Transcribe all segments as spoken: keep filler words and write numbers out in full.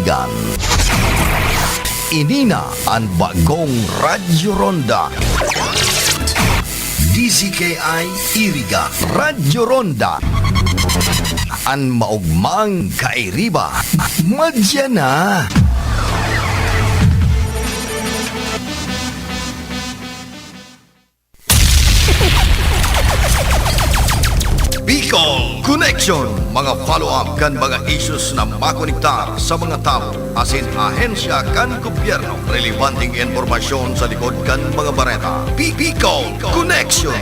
Kan. Ini na an bagong Radyo Ronda. D Z K I Iriga, Radyo Ronda. An maogmang kairiba, madya na. Bicol Connection, mga follow-up kan mga issues na makonektar sa mga tawo asin ahensya kan gobyerno. Relebanteng impormasyon sa likod kan mga bareta. Bi-, Bicol Connection.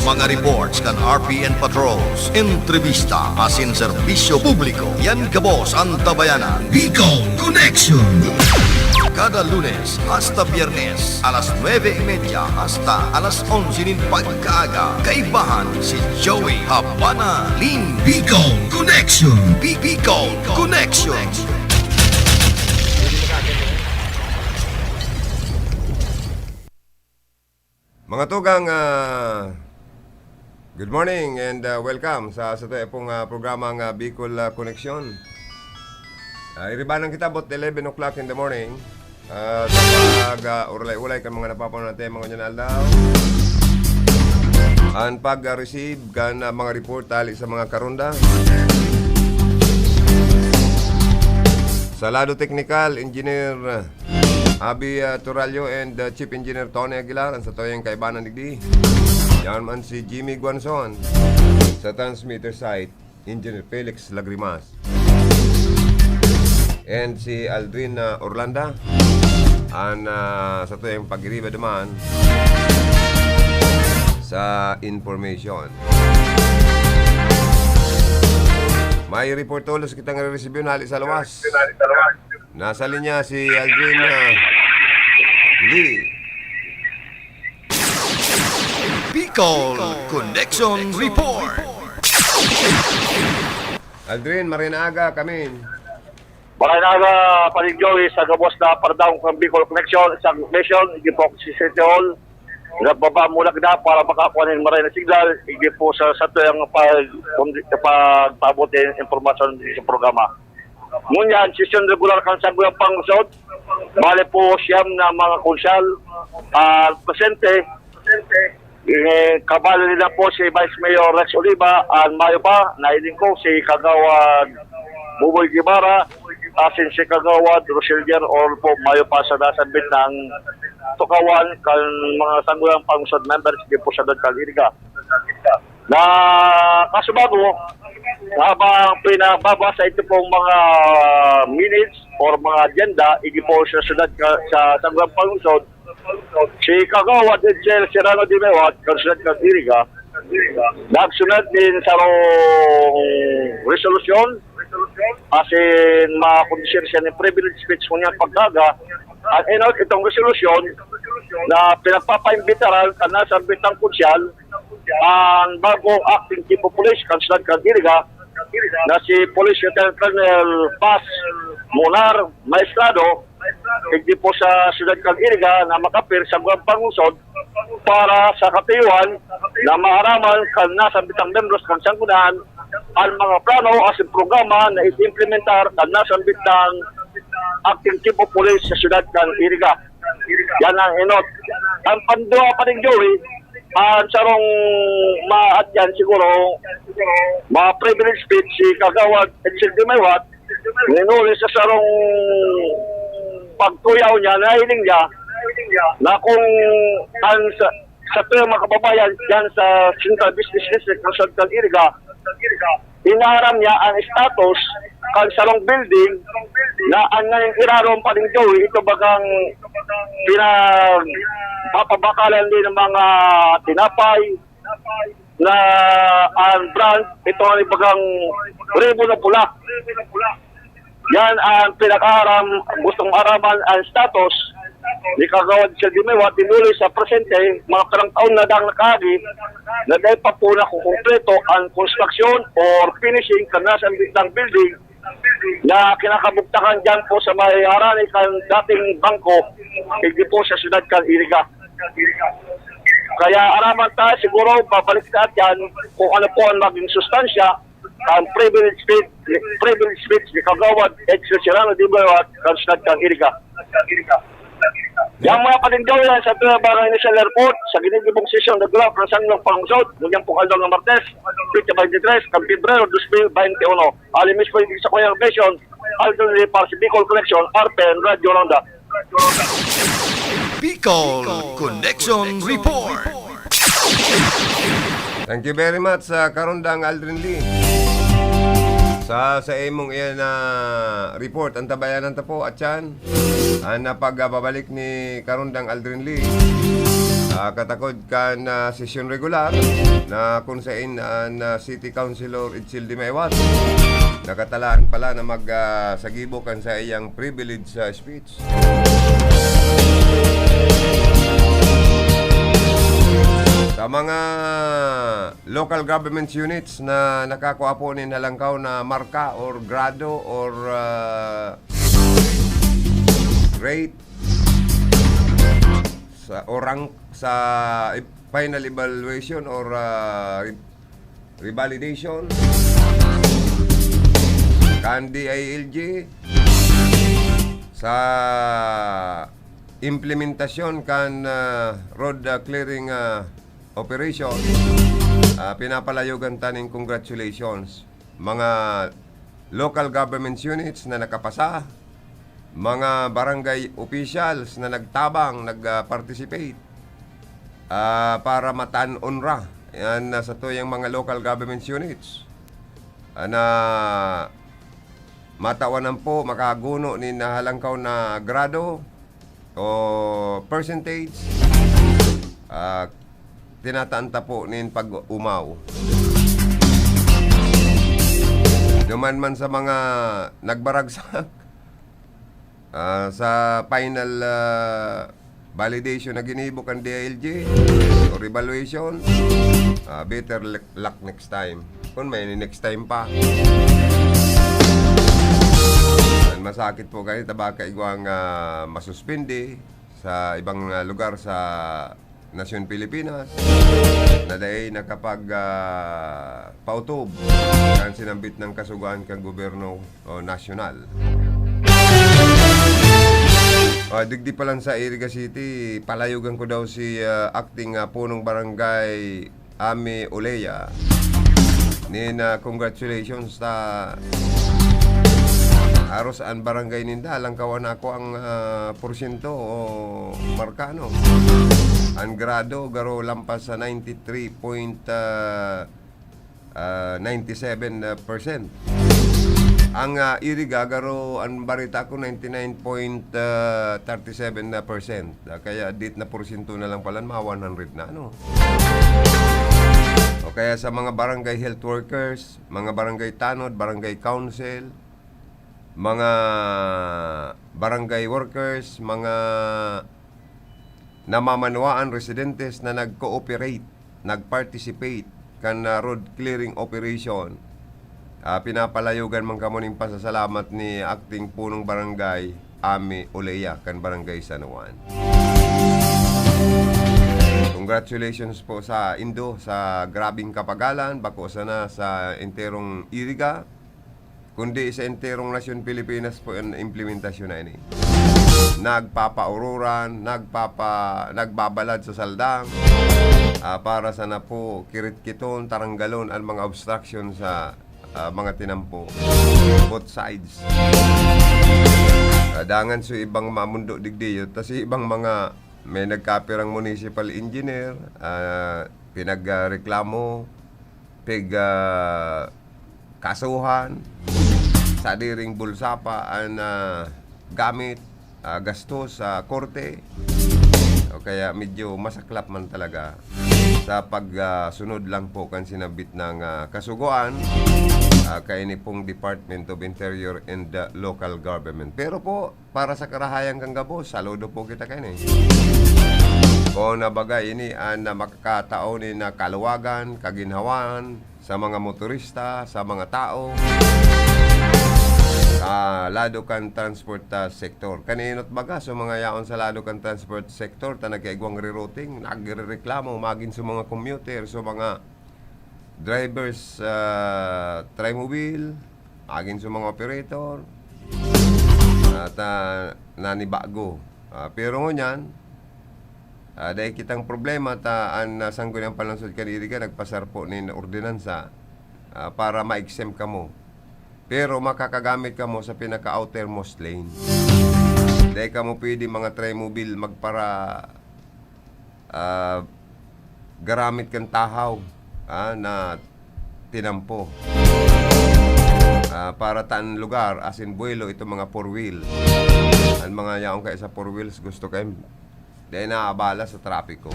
Mga reports kan R P N patrols, entrevista asin serbisyo publiko. Yan gabos an tabayanan. Bicol Connection. Kada Lunes hasta Biyernes, alas nuebe y media hasta alas onse nin pagkaaga, kaibahan si Joey Habana Lim. Bicol Connection. Bi-, Bicol Connection. Mga tugang, ah, good morning and, ah, welcome sa, sa satuyang pong, ah, programang, ah, Bicol, ah, Connection. Ah, iribanan kita about eleven o'clock in the morning, ah, sa pag, ah, urulay-ulay kan mga napapanahon natin mga ngunyan aldaw. An pag, ah, receive kan, ah, mga report hali sa mga karonda. Sa lado teknikal, Engineer, ah, Abi, ah, Turalio and, ah, Chief Engineer Tony Aguilar, an satuyang kaibanan digdi. Yan man si Jimmy Guanzon sa transmitter site, Engineer Felix Lagrimas. And si Aldrin, ah, Orlanda, an, ah, satuyang pagiriba duman sa information. May report tolos kitang re-receive hali sa lawas. Nasa linya si Aldrin, ah, Lee. Bicol Connection Report. Aldrin, maray na aga kami. Maray na aga, Paring Joey, sa gabos na paradang kan Bicol Connection, sa mission, igdi po si City Hall. Nagbaba muna kita para makakuha ng maray na signal, igdi po sa, sa tuyang pag, pagpaabot ng impormasyon sa programa. Ngunyan, sesyon regular kan Sangguniang Panglungsod, bale po siyam na mga konsyal, ah, presente. Eh, kabalo nila po si Vice Mayor Rex Oliva, an mayo pa, nahiling ko si Kagawad Buboy Guevara, asin si Kagawad Roselier Orpo, mayo pa sa nasambit na tukawan kan mga Sangguniang Panglungsod members din po sa Dagkal Iriga. Na kasubago, habang pinababasa ito pong mga minutes or mga agenda, igdi po sa syudad ka, sa Sangguniang Panglungsod, si Kagawad Edsel Serrano de Mewat, kan syudad kan Iriga, nagsunod nin sarong resolusyon, asin makondisir siya nin privilege speech ngunyan pagkaaga. An enot itong resolusyon na pinagpapaimbitaran kan nasambit na konsyal, an bagong acting chief of police kan syudad kan Iriga, na si Police Lieutenant Colonel Paz Munar Maestrado, igdi po sa syudad kan Iriga na makapir sa Sangguniang Panglungsod para sa katuyuhan na maaraman kan nasambit na membros kan Sanggunian an mga plano asin programa na itiimplementar kan nasambit na acting chief of police sa syudad kan Iriga. Yan an enot. An panduwa, Paring Joey, an sarong maatyan siguro, ma-privilege speech si Kagawad Edsel de Mewat, ninuli sa sarong pagtuyaw niya, nahiling niya na kung an sa, satuyang mga kababayan diyan sa Central Business District ng Central Iriga, inaaram niya an status kan sarong building na an ngayong irarom, Paring Joey, ito bagang pinagpapabakalan din ng mga tinapay na an brand, ito ang bagang Ribo na Pula. Yan ang pinag-aaram, gustong araman ang status ni Kagawad Sir Jimmy Watt, tinuloy sa presente, mga pirang taon na dang nakaagi, na dahil pa po nakukumpleto ang konstruksyon or finishing kan nasambit na building na kinakabugtakan dyan po sa may harani kan dating bangko, hindi po sa siyudad kan Iriga. Kaya araman tayo, siguro, babalik sa atin kung ano po ang maging sustansya kan privilege speech, privilege speech ni Kagawad Edson Serrano de Bayuat, kan syudad kan Iriga. Yang mga panindaw yan sa Barangay National Airport, sa ginigibong sesyon na graph ng Sanglong Pangusod, ngunyan pong aldaw ng Martes, petsa twenty-three kan Pebrero dos mil baynte uno. Alimis po yung sa Kuya Vision, Aldo Lee para sa Bicol Connection, R P N Radyo Ronda. Bicol Connection Report. Thank you very much sa Karundang Aldrin Lee. Sa sa imong iyan na report, ang tabayanan ta po, Atyan, ang napagbabalik ni Karundang Aldrin Lee. Ah, katakod kan ah, sesyon regular na kung sain ang ah, City Councilor Itzel de Maywat nakatalaan pala na mag ah, sagibo kan sa iyang privilege sa speech. Sa mga local government units na nakakua po nin halangkaw na marka or grado or ah, rate sa, o rank sa final evaluation or ah, re- revalidation kan D I L G sa implementasyon kan ah, road ah, clearing ah, operation, ah, pinapalayogan ta nin congratulations mga local government units na nakapasa, mga barangay officials na nagtabang, nag-participate ah, para mataan onra yan ah, sa tuyang mga local government units ah, na matawan po makaguno nin halangkaw na grado o percentage. Ah, tinataan ta po nin pag-umaw. Duman man sa mga nagbaragsak ah, sa final ah, validation na ginibo kan D I L G or evaluation, ah, better luck next time. Kung may next time pa. Ang masakit po kani, tabaka igwang ah, masuspindi sa ibang ah, lugar sa nasyon Pilipinas na dai nakapag ah, pautob kan sinambit ng kasugoan kan gobyerno o nasyonal. Ah, digdi pa lang sa Iriga City, palayogan ko daw si ah, acting ah, punong barangay Ami Olea. Nina, congratulations ta. Aros an barangay ninda, langkawan ako ang ah, porsyento o marka, no? An grado, garo lampas sa ninety-three point ah, ah, ninety-seven percent. Ang ah, Iriga, garo an barita ko, ninety-nine point thirty-seven percent. Ah, kaya dit na porsyento na lang pala, mga one hundred na, ano? O kaya sa mga barangay health workers, mga barangay tanod, barangay council, mga barangay workers, mga namamanwaan, residentes na nag-cooperate, nag-participate kan ah, road clearing operation. Ah, pinapalayogan man kamo ning pasasalamat ni Acting Punong Barangay Ami Olea kan Barangay San Juan. Congratulations po sa indo sa grabing kapagalan, bako sana sa enterong Iriga, kundi sa enterong nasyon Pilipinas po ang implementasyon na ini. Nagpapaururan, nagpapa, nagbabalad sa saldang ah, para sana po kiritkiton, taranggalon ang mga obstruction sa ah, mga tinampo. Both sides. Ah, dangan so ibang mamundo digdiyo, tas si ibang mga may nagkapirang municipal engineer, ah, pinagreklamo, pig ah, kasuhan, sadiring bulsa pa ang ah, gamit, ah, gastos sa korte. O kaya medyo masaklap man talaga sa pagsunod lang po kan sinabit ng ah, kasugoan, ah, kaini pong Department of Interior and ah, Local Government. Pero po, para sa karahayan kan gabos, saludo po kita kaini. Kung na baga ini an ah, makakatao ni na kaluwagan, kaginhawaan sa mga motorista, sa mga tao sa lado kan transport ah, sector. Kaninot baga, so mga yaon sa lado kan transport sector, ta nagkaigwang rerouting, nagrereklamo, magin sa mga commuter, sa mga drivers, ah, trimobile, magin sa mga operator, at, ah, nanibago. Ah, pero ngunyan, ah, dai kitang problema ta an, ah, Sangguniang Panlungsod kan Iriga nagpasarpo nin ordinansa, ah, para ma-exempt kamo. Pero makakagamit kamo sa pinaka-outermost lane. Dai kamo pwede mga trimobile magpara-, ah, garamit kan tahaw, ah, na tinampo. Ah, para tan lugar, asin buwelo, itong mga four wheel. An mga yaon kaya sa four wheels, gusto kayo dai naabala sa trapiko.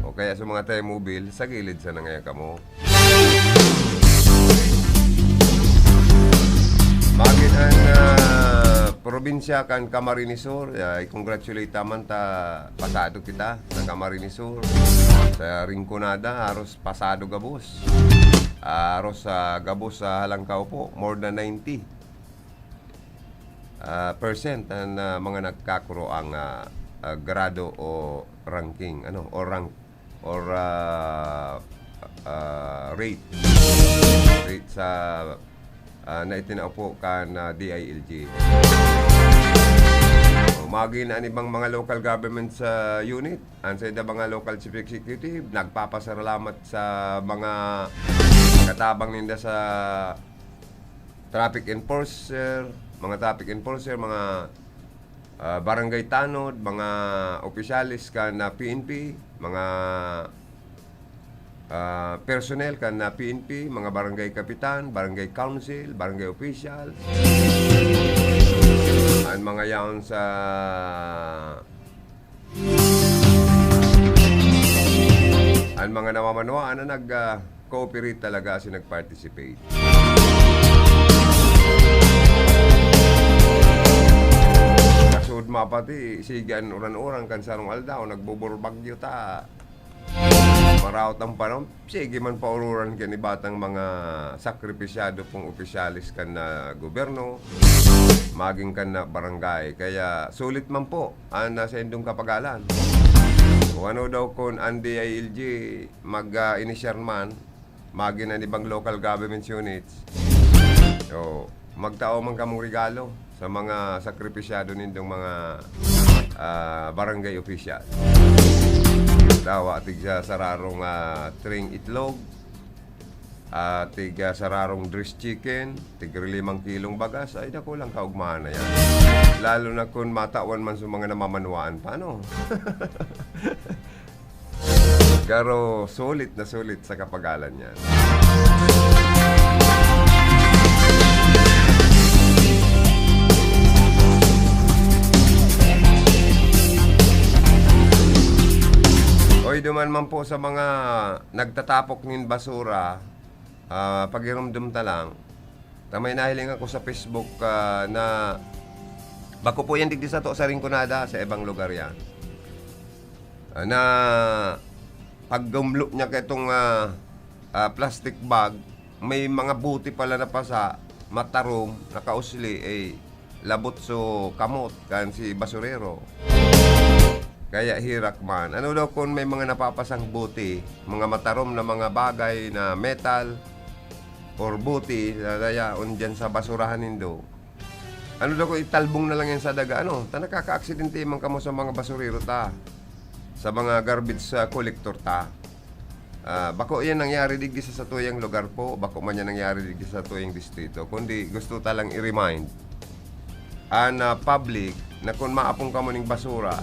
O kaya sa mga trimobile, sa gilid sana ngaya kamo. Magin an, ah, probinsya kan Camarines Sur, ah, i-congratulate ta man ta pasado kita sa Camarines Sur. Sa Rinconada, haros pasado gabos. Haros, ah, gabos sa Halangkaw po, more than ninety, ah, percent ang, ah, mga nagkakuro ang, ah, ah, grado o ranking, ano, o rank, or, ah, ah, rate. Rate sa, ah, na itinao po kan, ah, D I L G. O, magin an ibang mga local government sa unit, an saida mga local chief executive, nagpapasalamat sa mga katabang ninda sa traffic enforcer, mga traffic enforcer, mga, ah, barangay tanod, mga opisyales kan, ah, P N P, mga, ah, personnel kan, ah, P N P, mga barangay kapitan, barangay council, barangay officials, an mga yaon sa An mga namamanwaan na nag, ah, cooperate talaga asin nag-participate. Kasud mapati, sige an uran-uran kan sarong aldaw, nagbuburbagyo ta. Maraot ang panahon, sige man paururan kan iba tang mga sakripisyado pong opisyales kan, ah, gobyerno, magin kan, ah, barangay. Kaya sulit man po an, ah, saindong kapagalan. Kung ano daw kun an D I L G mag, ah, inisyar man, magin an ibang local government units. So, magtao man kamong regalo sa mga sakripisyado nindong mga, ah, barangay official. Dawa, tig sa sararong, ah, tring itlog, ah, tig, ah, sararong dress chicken, tig limang kilong bagas, ay, dakulang kaugmahan na yan. Lalo na kung matawan man sa mga namamanwaan pa, no? Garo, sulit na sulit sa kapagalan niyan. Oy, duman man po sa mga nagtatapok nin basura, ah, pagirumdom ta lang. Ta may nahiling ako sa Facebook, ah, na bako po yan digdi sato sa Rinconada, sa ibang lugar yan. Ah, na paggumlo niya kaitong, ah, ah, plastic bag, may mga buti pala na pasa, matarom, nakausli, eh, labot so kamot kan si basurero. Kaya hirak man. Ano daw kung may mga napapasang buti, mga matarom na mga bagay na metal or buti na dayaon dyan sa basurahan nindo? Ano daw kung italbong na lang yan sa daga? Ano? Ta nakakaaksidente man kamo sa mga basurero ta, sa mga garbage, ah, collector ta. Ah, bako yan nangyari digdi sa satuyang lugar po, bako man yan nangyari digdi sa satuyang distrito, kundi gusto ta lang i-remind an, ah, public na kun maapong kamo ning basura,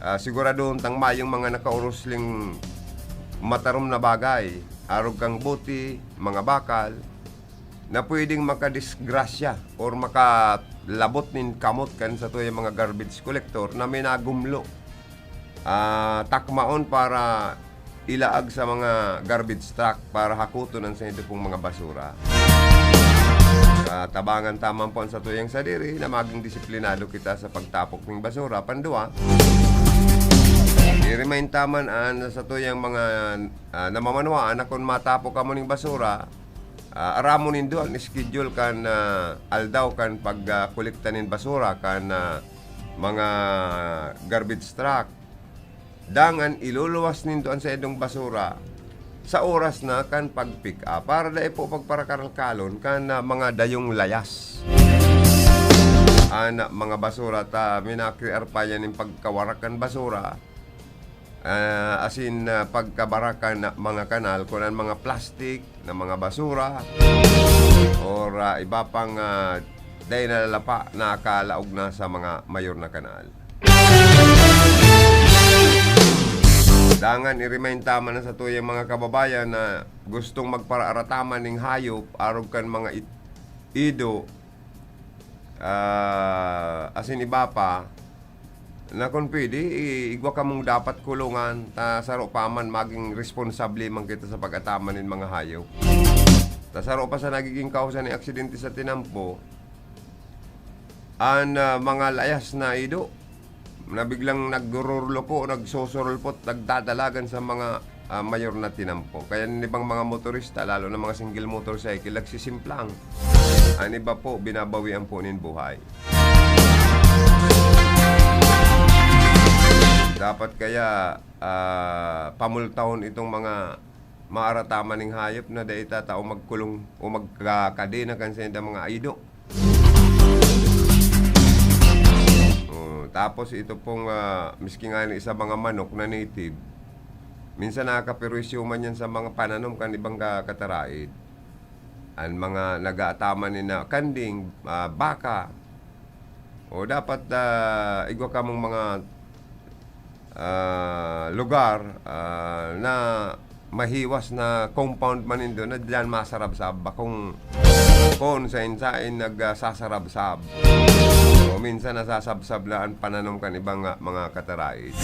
ah, siguradohon tang mayong mga nakaurusling matarom na bagay, arog kang buti, mga bakal, na pwedeng makadisgrasya or makalabot nin kamot kan satuyang mga garbage collector na may nagumlo, ah, takmaon para ilaag sa mga garbage truck para hakuton an sainda pong mga basura. Ah, tabangan ta man po an satuyang sadiri na maging disiplinado kita sa pagtapok ning basura. Pandua, i-remind ta man an satuyang mga, ah, namamanwaan na kun matapok kamo ning basura, ah, aramon nindo an schedule kan, ah, aldaw kan pag, ah, kolekta nin basura kan, ah, mga garbage truck. Dangan iluluwas nindo an saindong basura sa oras na kan pag-pick up, para dai po pagparakalkalon kan, ah, mga dayong layas. An mga basura ta minakriar pa yan nin pagkawarak kan basura, ah, asin, ah, pagkabarak kan mga kanal, kun an mga plastik na mga basura or, ah, iba pang, ah, dai nalalapa, nakalaog na sa mga mayor na kanal. Dangan i-remind ta man sa tuyang mga kababayan na gustong magparaarataman ning hayop arog kan mga it-, ido, ah, asin iba pa, na kun pwede, i-, igwa kamong dapat kulungan, ta saro pa man maging responsable man kita sa pag-ataman nin mga hayop. Ta saro pa sa nagiging kausa nin aksidente sa tinampo, an, ah, mga layas na ido na biglang nagururuloko, nagsusurulpot, nagdadalagan sa mga, ah, mayor na tinampo. Kaya nin ibang mga motorista, lalo na mga single motorcycle, nagsisimplang. An iba po, binabawian po nin buhay. Dapat kaya, ah, pamultahon itong mga maarataman ning hayop na dai tatao magkulong o magkakadena kan saindang mga ido. Oh, tapos ito pong, ah, miski nga ni sa mga manok na native, minsan nakakaperwisyo man yan sa mga pananom kan ibang ka-, kataraid. An mga nag-aataman ni na kanding, ah, baka, o dapat, ah, igwa kamong mga, ah, lugar, ah, na mahiwas na compound man nindo na diyan masarabsab. Bakong kun sain-sain nag, ah, sasarabsab. O minsan nasasabsab na an pananom kan ibang, ah, mga kataraid.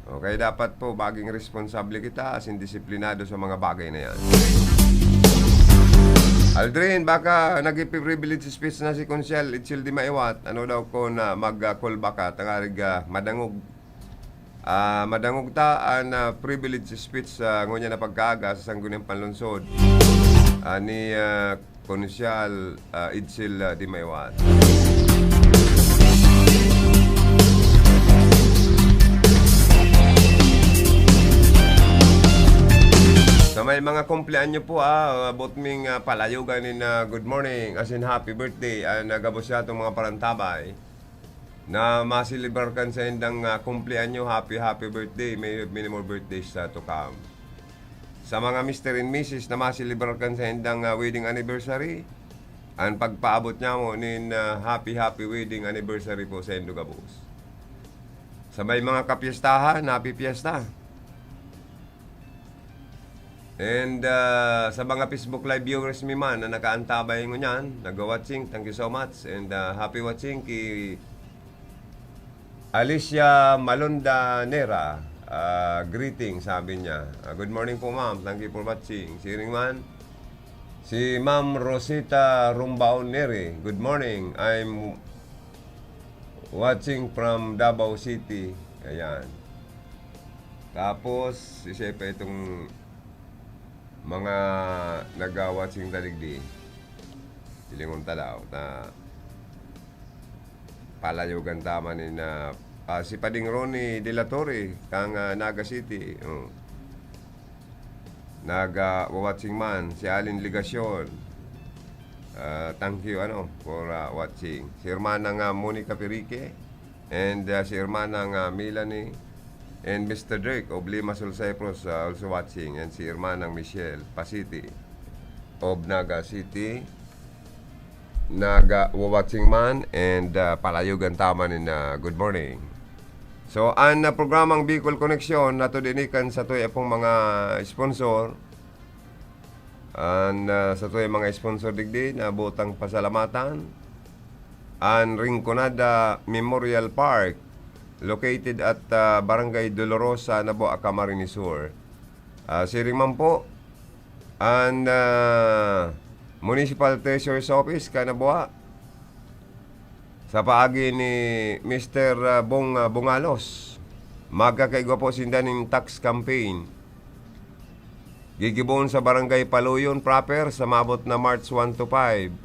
Okay, dapat po maging responsable kita asin disiplinado sa mga bagay na yan. Aldrin, baka nag-privilege speech na si Konsehal Edsel Dimaiwat. Ano daw kun, ah, mag, ah, call back ka, tangarig, ah, madangog. Ah, madangog ta an, ah, privilege speech, ah, ngunyan na pagkaaga sa Sangguniang Panlungsod, ah, ni, ah, Konsehal, ah, Edsel, ah, Dimaiwat. Sa may mga kumpleanyo po, ah, abot ming, ah, palayogan nin, ah, good morning, asin happy birthday, ah, na gabos yatong mga parantabay na maselebrar kan saindang, ah, kumpleanyo, happy, happy birthday. May many more birthdays, ah, to come. Sa mga mister and missus na maselebrar kan saindang, ah, wedding anniversary, an pagpaabot niamo nin, ah, happy, happy wedding anniversary po saindo gabos. Sa may mga kapyestahan, happy fiesta. And, ah, sa mga Facebook Live viewers mi man na nakaantabay ngunyan, nagwa-watching, thank you so much. And, ah, happy watching ki Alicia Malonda Nera. Ah, greeting, sabi niya. Ah, "Good morning po, ma'am. Thank you for watching." Siring man, si Ma'am Rosita Rumbaon Neri, "Good morning. I'm watching from Davao City." Ayan. Tapos, isa pa itong mga nagwa-watching ta digdi. Hilingon ta daw ta palayogan ta man nin, ah, ah, si Pading Ronnie de la Torre, kan, ah, Naga City. Oh. Nagwa-watching man, si Alin Legacion. Ah, thank you, ano, for, ah, watching. Si Hermana nga Monica Perique. And, ah, si Hermana nga Melanie and Mister Dirk of Lima Sul Cyprus, ah, also watching. And si Hermanang Michelle Pasiti of Naga City, nagwa-watching man and, ah, palayogan ta man nin, ah, good morning. So, an, ah, programang Bicol Connection, nato dinikan sa tuya pong mga sponsor. An, ah, sa tuya mga sponsor digdi, nabotang pasalamatan. An Rinconada Memorial Park, located at, ah, Barangay Dolorosa, Nabua, Camarines Sur. Ah, siring man po, an, ah, Municipal Treasurer's Office, kan Nabua. Sa paagi ni Mister, ah, Bong, ah, Bongalos, magkakaigwa po sinda nin tax campaign. Gigibohon sa Barangay Paluyon proper sa maabot na March one to five.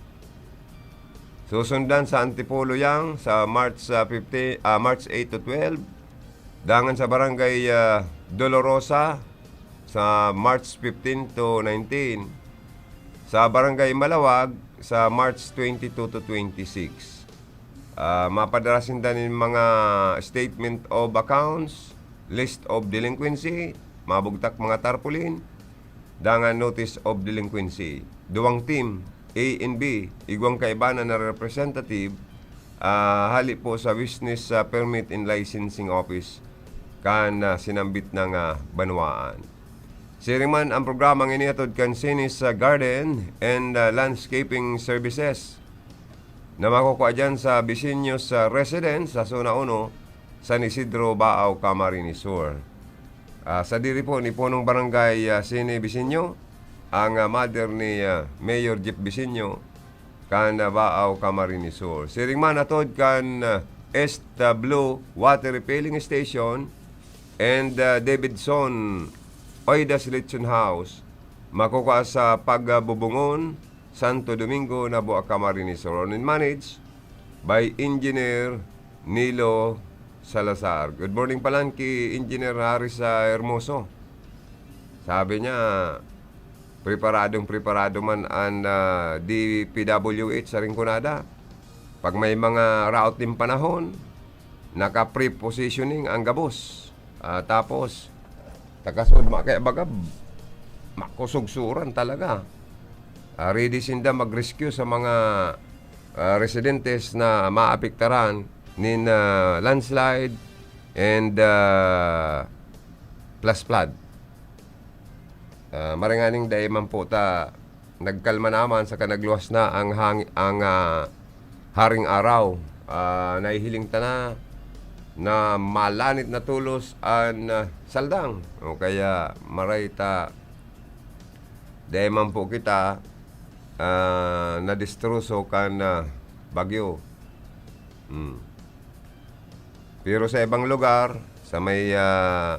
Susundan sa Antipolo Yang sa March, ah, fifteen, ah, March eight to twelve. Dangan sa Barangay, ah, Dolorosa, sa March fifteen to nineteen. Sa Barangay Malawag, sa March twenty-two to twenty-six. Ah, mapadara sinda nin mga statement of accounts, list of delinquency, mabugtak mga tarpaulin, dangan notice of delinquency. Duwang team, A and B, igwang kaibanan na representative, ah, hali po sa Business, ah, Permit and Licensing Office kan, ah, sinambit na nga banwaan. Siring man, ang programang inihatod kan Sinis, ah, Garden and, ah, Landscaping Services na makukua diyan sa Bisiños, ah, Residence sa Zona uno, San Isidro, Baao, Camarines Sur. Ah, sadiri po ni Punong Barangay, ah, Sine Bisiño, ang, ah, mother ni, ah, Mayor Jeff Bisiño, kan, ah, Baao, Camarines Sur. Siring man hatod kan, ah, East, ah, Blue Water Refilling Station and, ah, Davidson Oidas Lechon House, makukua sa Pagbubungon, Santo Domingo, Nabua, Camarines Sur. Owned and managed by Engineer Nilo Salazar. Good morning palan ki Engineer Harris, ah, Hermoso. Sabi niya, preparadong preparado man an, ah, D P W H sa Rinconada. Pag may mga raot nin panahon, naka-pre-positioning ang gabos. Ah, tapos, takasod, ma-, kaya baga, makusugsuran talaga. Ah, ready sinda mag-rescue sa mga, ah, residentes na maapektaran nin, ah, landslide and, ah, flash flood. Ah, maranganing dai man po ta nagkalma naman saka nagluwas na ang hang-, ang, ah, haring araw. Ah, nahihiling ta na, na malanit na tolos an, ah, saldang. O kaya maray ta, dai man po kita, ah, nadistroso kan, ah, bagyo. Hmm. Pero sa ibang lugar, sa may, ah,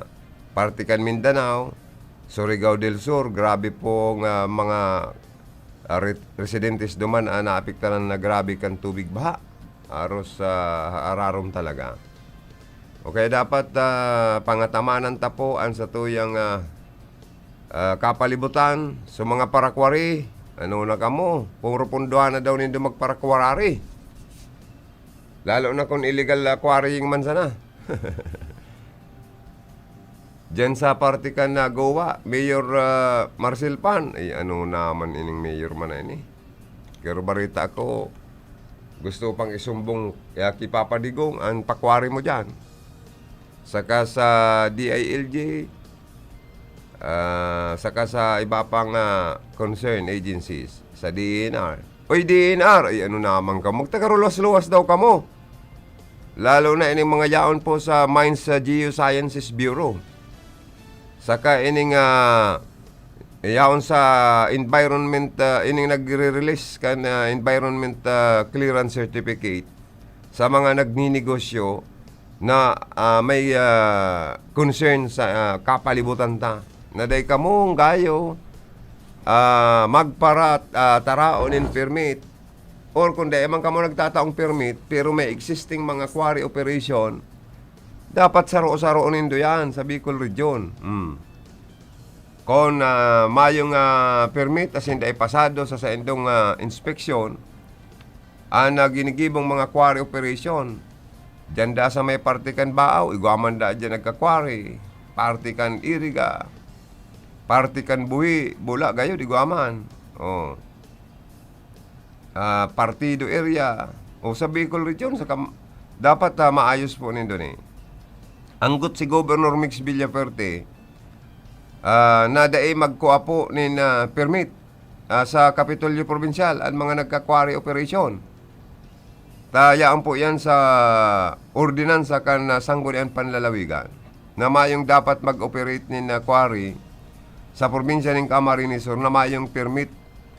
parte kan Mindanao, Surigao del Sur, grabe pong, ah, mga, ah, re-, residentes duman an naapektaran na grabe kan tubig baha. Aros, ah, ararom talaga. O kaya dapat, ah, pangatamanan ta po an satuyang, ah, ah, kapalibutan. So, mga parakwari, ano na kamo? Puro pundohan na daw nindo magparakwarari. Lalo na kung illegal, ah, quarrying man sana. Diyan sa parte kan, ah, Goa, Mayor, ah, Marcel Pan. Ay, ano naman ining mayor man na ini? Pero barita ko, gusto pang isumbong, kaya ki Papa Digong, ang pakwari mo diyan. Saka sa D I L G, ah, saka sa iba pang, ah, concern agencies, sa D E N R. Oy, D E N R, ay ano naman ka, magtagarulas-luwas daw kamo. Lalo na ining mga yaon po sa Mines, ah, Geosciences Bureau. Saka ining, ah, yaon sa environment, ah, ining nagre-release kan, ah, environment, ah, clearance certificate sa mga nagninegosyo na, ah, may, ah, concern sa, ah, kapalibutan ta. Na dai kamo gayo, ah, magpara-, ah, taraon nin permit. Or kung dai man kamo nagtataong permit, pero may existing mga quarry operation, dapat saro-saro nindo yan sa Bicol Region. Hmm. Kung, ah, mayong, ah, permit asin dai pasado sa saindong, ah, inspeksyon, an, ah, ginigibong mga quarry operation, diyan da sa may parte kan Baao, igwa man da diyan nagka-quarry, parte kan Iriga, parte kan Buhi, Bula, gayod, igwa man. Oh. Ah, Partido area, o sa Bicol Region, sa kam-, dapat, ah, maayos po nindo ni. Anggot si Governor Mix Villafuerte, ah, na dai magkua po nin, ah, permit, ah, sa Kapitolyo Probinsyal, ang mga nagka-quarry operation. Ta, yaon po yan sa ordinansa kan, ah, Sangguniang Panlalawigan, na mayong dapat mag-operate nin, ah, quarry sa probinsya nin Camarines Sur na mayong permit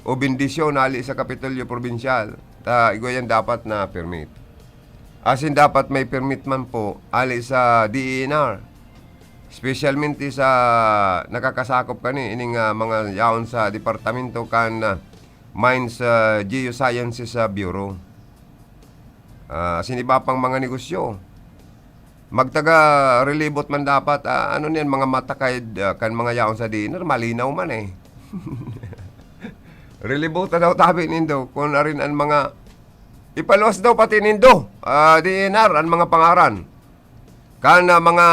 o bendisyon hali sa Kapitolyo Probinsyal. Ta, igwa yan dapat na permit. Asin dapat may permit man po hali sa D E N R. Specialmente sa nakakasakop kani ining, ah, mga yaon sa departamento kan, ah, Mines, ah, Geosciences, ah, Bureau. Ah, asin iba pang mga negosyo. Magtaga-relibot man dapat, ah, ano niyan, mga matakay, ah, kan mga yaon sa D N R, malinaw man eh. Relibot na daw tabi nindo, kun arin an mga, ipaluwas daw pati nindo, ah, D N R, an mga pangaran. Kan, ah, mga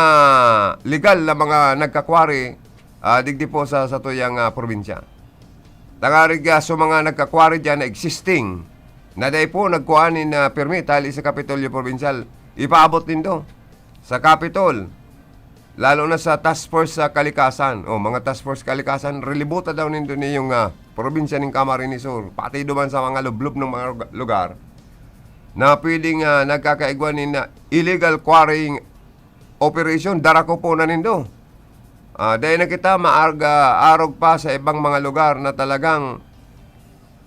legal na mga nagka-quarry, ah, digdi po sa satuyang, ah, probinsya. Tangarig, ah, sa mga nagka-quarry diyan na existing, na dai po nagkuha nin, ah, permit hali sa Kapitolyo Probinsyal, ipaabot nindo sa Kapitol, lalo na sa Task Force sa Kalikasan. O, mga Task Force Kalikasan, relibuta daw nindo niyong, ah, probinsya nin Camarines Sur, pati duman sa mga lublob ng mga luga-, lugar na pwedeng, ah, nagkakaigwa nin, ah, illegal quarrying operation, dara ko po na nindo. Ah, dai na kita maarg-, ah, arog pa sa ibang mga lugar na talagang,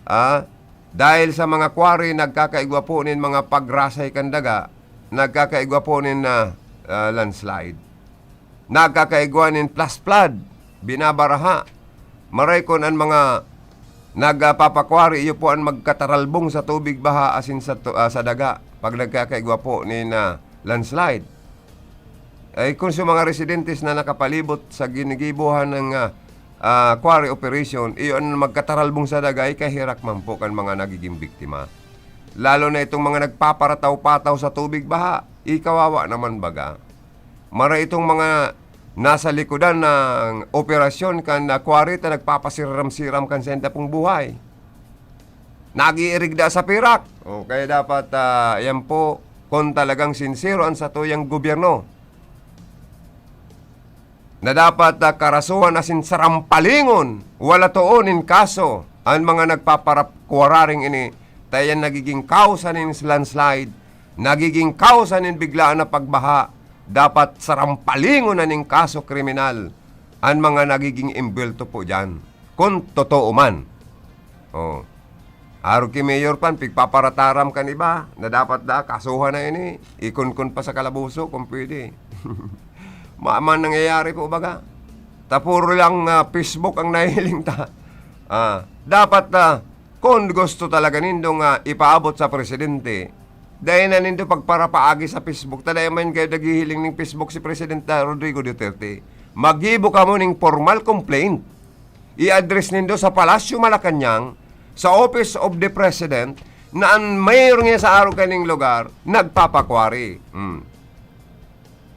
ah, dahil sa mga quarry, nagkakaigwa po nin mga pagrasay kan daga, nagkakaigwa po nin, ah, ah, landslide. Nagkakaigwa nin flash flood, binabaraha. Maray kon an mga nagpapakwari, iyo po an magkataralbong sa tubig baha asin sa tu-, ah, sa daga pag nagkakaigwa po nin, ah, landslide. Ay, kun sa mga residentes na nakapalibot sa ginigibohan ng, ah, ah, quarry operation, iyo an magkataralbong sa daga, ay kahirak man po kan mga nagiging biktima. Lalo na itong mga nagpaparataw-pataw sa tubig baha, ikawawa naman baga. Maray itong mga nasa likodan ng operasyon kan, ah, quarry ta nagpapasiram-siram kan sainda pong buhay. Nag-iirigda sa pirak. O, kaya dapat, ah, yan po, kung talagang sinsero ang satuyang gobyerno, na dapat, ah, karasuhan asin sarampalingon, wala toon nin kaso, an mga nagpaparap-, kuwararing ini, ta iyan nagiging kausa nin landslide, nagiging kausa nin biglaan na pagbaha, dapat sarampalingon na nin kaso kriminal an mga nagiging imbwelto po diyan, kun totoo man. Oh. Arog ki Mayor Pan, pigpaparataram kan iba na dapat daa kasuhan na ini, ikunkun pa sa kalaboso kung pwede. Ma-, man nangyayari po baga. Ta puro lang, ah, Facebook ang nahiling ta. Ah, dapat, ah, kun gusto talaga nindo nga ipaabot sa presidente, dai na nindo pagparapaagi sa Facebook. Ta dai man kayo naghihiling ning Facebook si Presidente Rodrigo Duterte. Maggibo kamo ning formal complaint. I-address nindo sa Palasyo Malacañang, sa Office of the President, na an mayor niya sa arog kaning lugar, nagpapakwari. Hmm.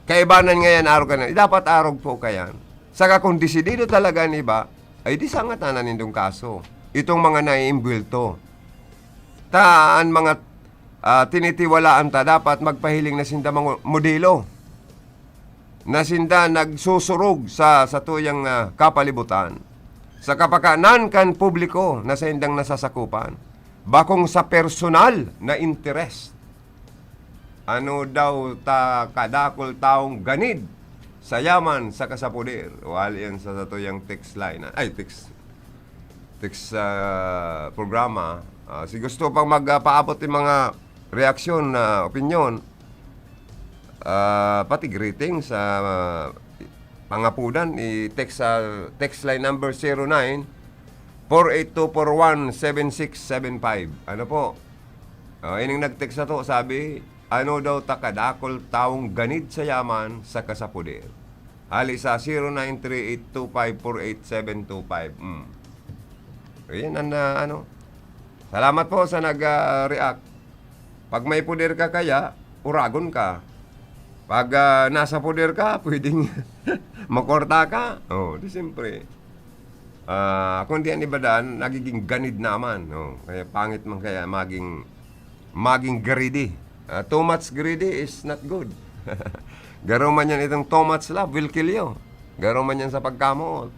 Kaibanan ngayan arog kanan. Dapat arog po kayan. Saka kung desidido talaga an iba, ay di sangatan na nindong kaso. Itong mga naiimbwelto. Ta, an mga, ah, tinitiwalaan ta, dapat magpahiling na sinda mga modelo na sinda nagsusurog sa satuyang, ah, kapalibutan, sa kapakanan kan publiko na saindang nasasakupan, bakong sa personal na interes. Ano daw ta kadakul tawong ganid sa yaman saka sa poder? O, hali yan sa satuyang text line, ay, text, text, ah, programa. Ah, si gusto pang mag, ah, paabot yung mga reaksyon na opinyon, ah, pati greetings sa, ah, pangapudan, i-text sa text line number zero nine four eight two four one seven six seven five. Ano po? Ah, ining nag-text na to, sabi, "Ano daw ta kadakul tawong ganid sa yaman saka sa poder?" Hali sa zero nine three eight two five four eight seven two five. Mm. Ayan ang, ah, ano. Salamat po sa nag, ah, react. Pag may poder ka kaya, uragon ka. Pag, ah, nasa poder ka, pwedeng makwarta ka. Oh, di siyempre. Ah, kung di ang iba daan, nagiging ganid naman. Oh, kaya pangit man kaya maging, maging greedy. Ah, too much greedy is not good. Garo man yan itong too much love will kill you. Garo man yan sa pagkamoot.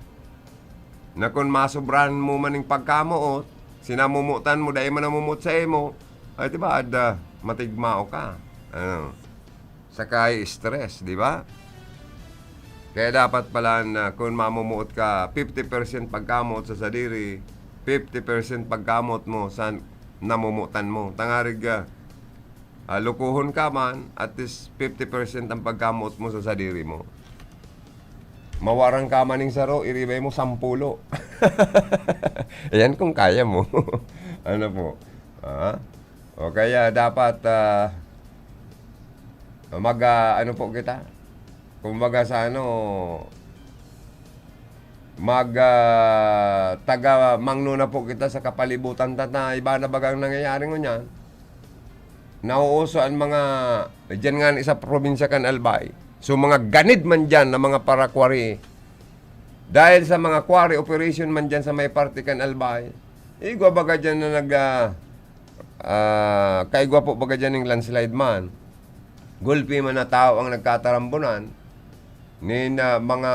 Na kun masobrahan mo man ning pagkamoot, sinamomotan mo, dai man namomot sa imo, ay, di ba, ada, matigmao ka. Ano? Saka stress, di ba? Kaya dapat pala na kun mamomoot ka, fifty percent pagkamoot sa sadiri, fifty percent pagkamoot mo sa namomotan mo. Tangarig, ah, ah, lokohon ka man, at least fifty percent ang pagkamoot mo sa sadiri mo. Mawaran ka man ning saro, iribay mo sampulo. Ayan kung kaya mo. Ano po? Ah? O kaya dapat, ah, Mag, ah, ano po kita? Kumbaga sa ano, mag, ah, taga-mangno na po kita sa kapalibutan ta, ta iba na bagang nangyayari ngunyan. Nauuso an mga, diyan nga sa probinsya kan Albay. So, mga ganid man diyan na mga parakwari. Dahil sa mga quarry operation man diyan sa may parte kan Albay, igwa baga diyan na nag, ah, ah, kaigwa po baga diyan ning landslide man. Gulpi man na tao ang nagkatarambunan, nin, ah, mga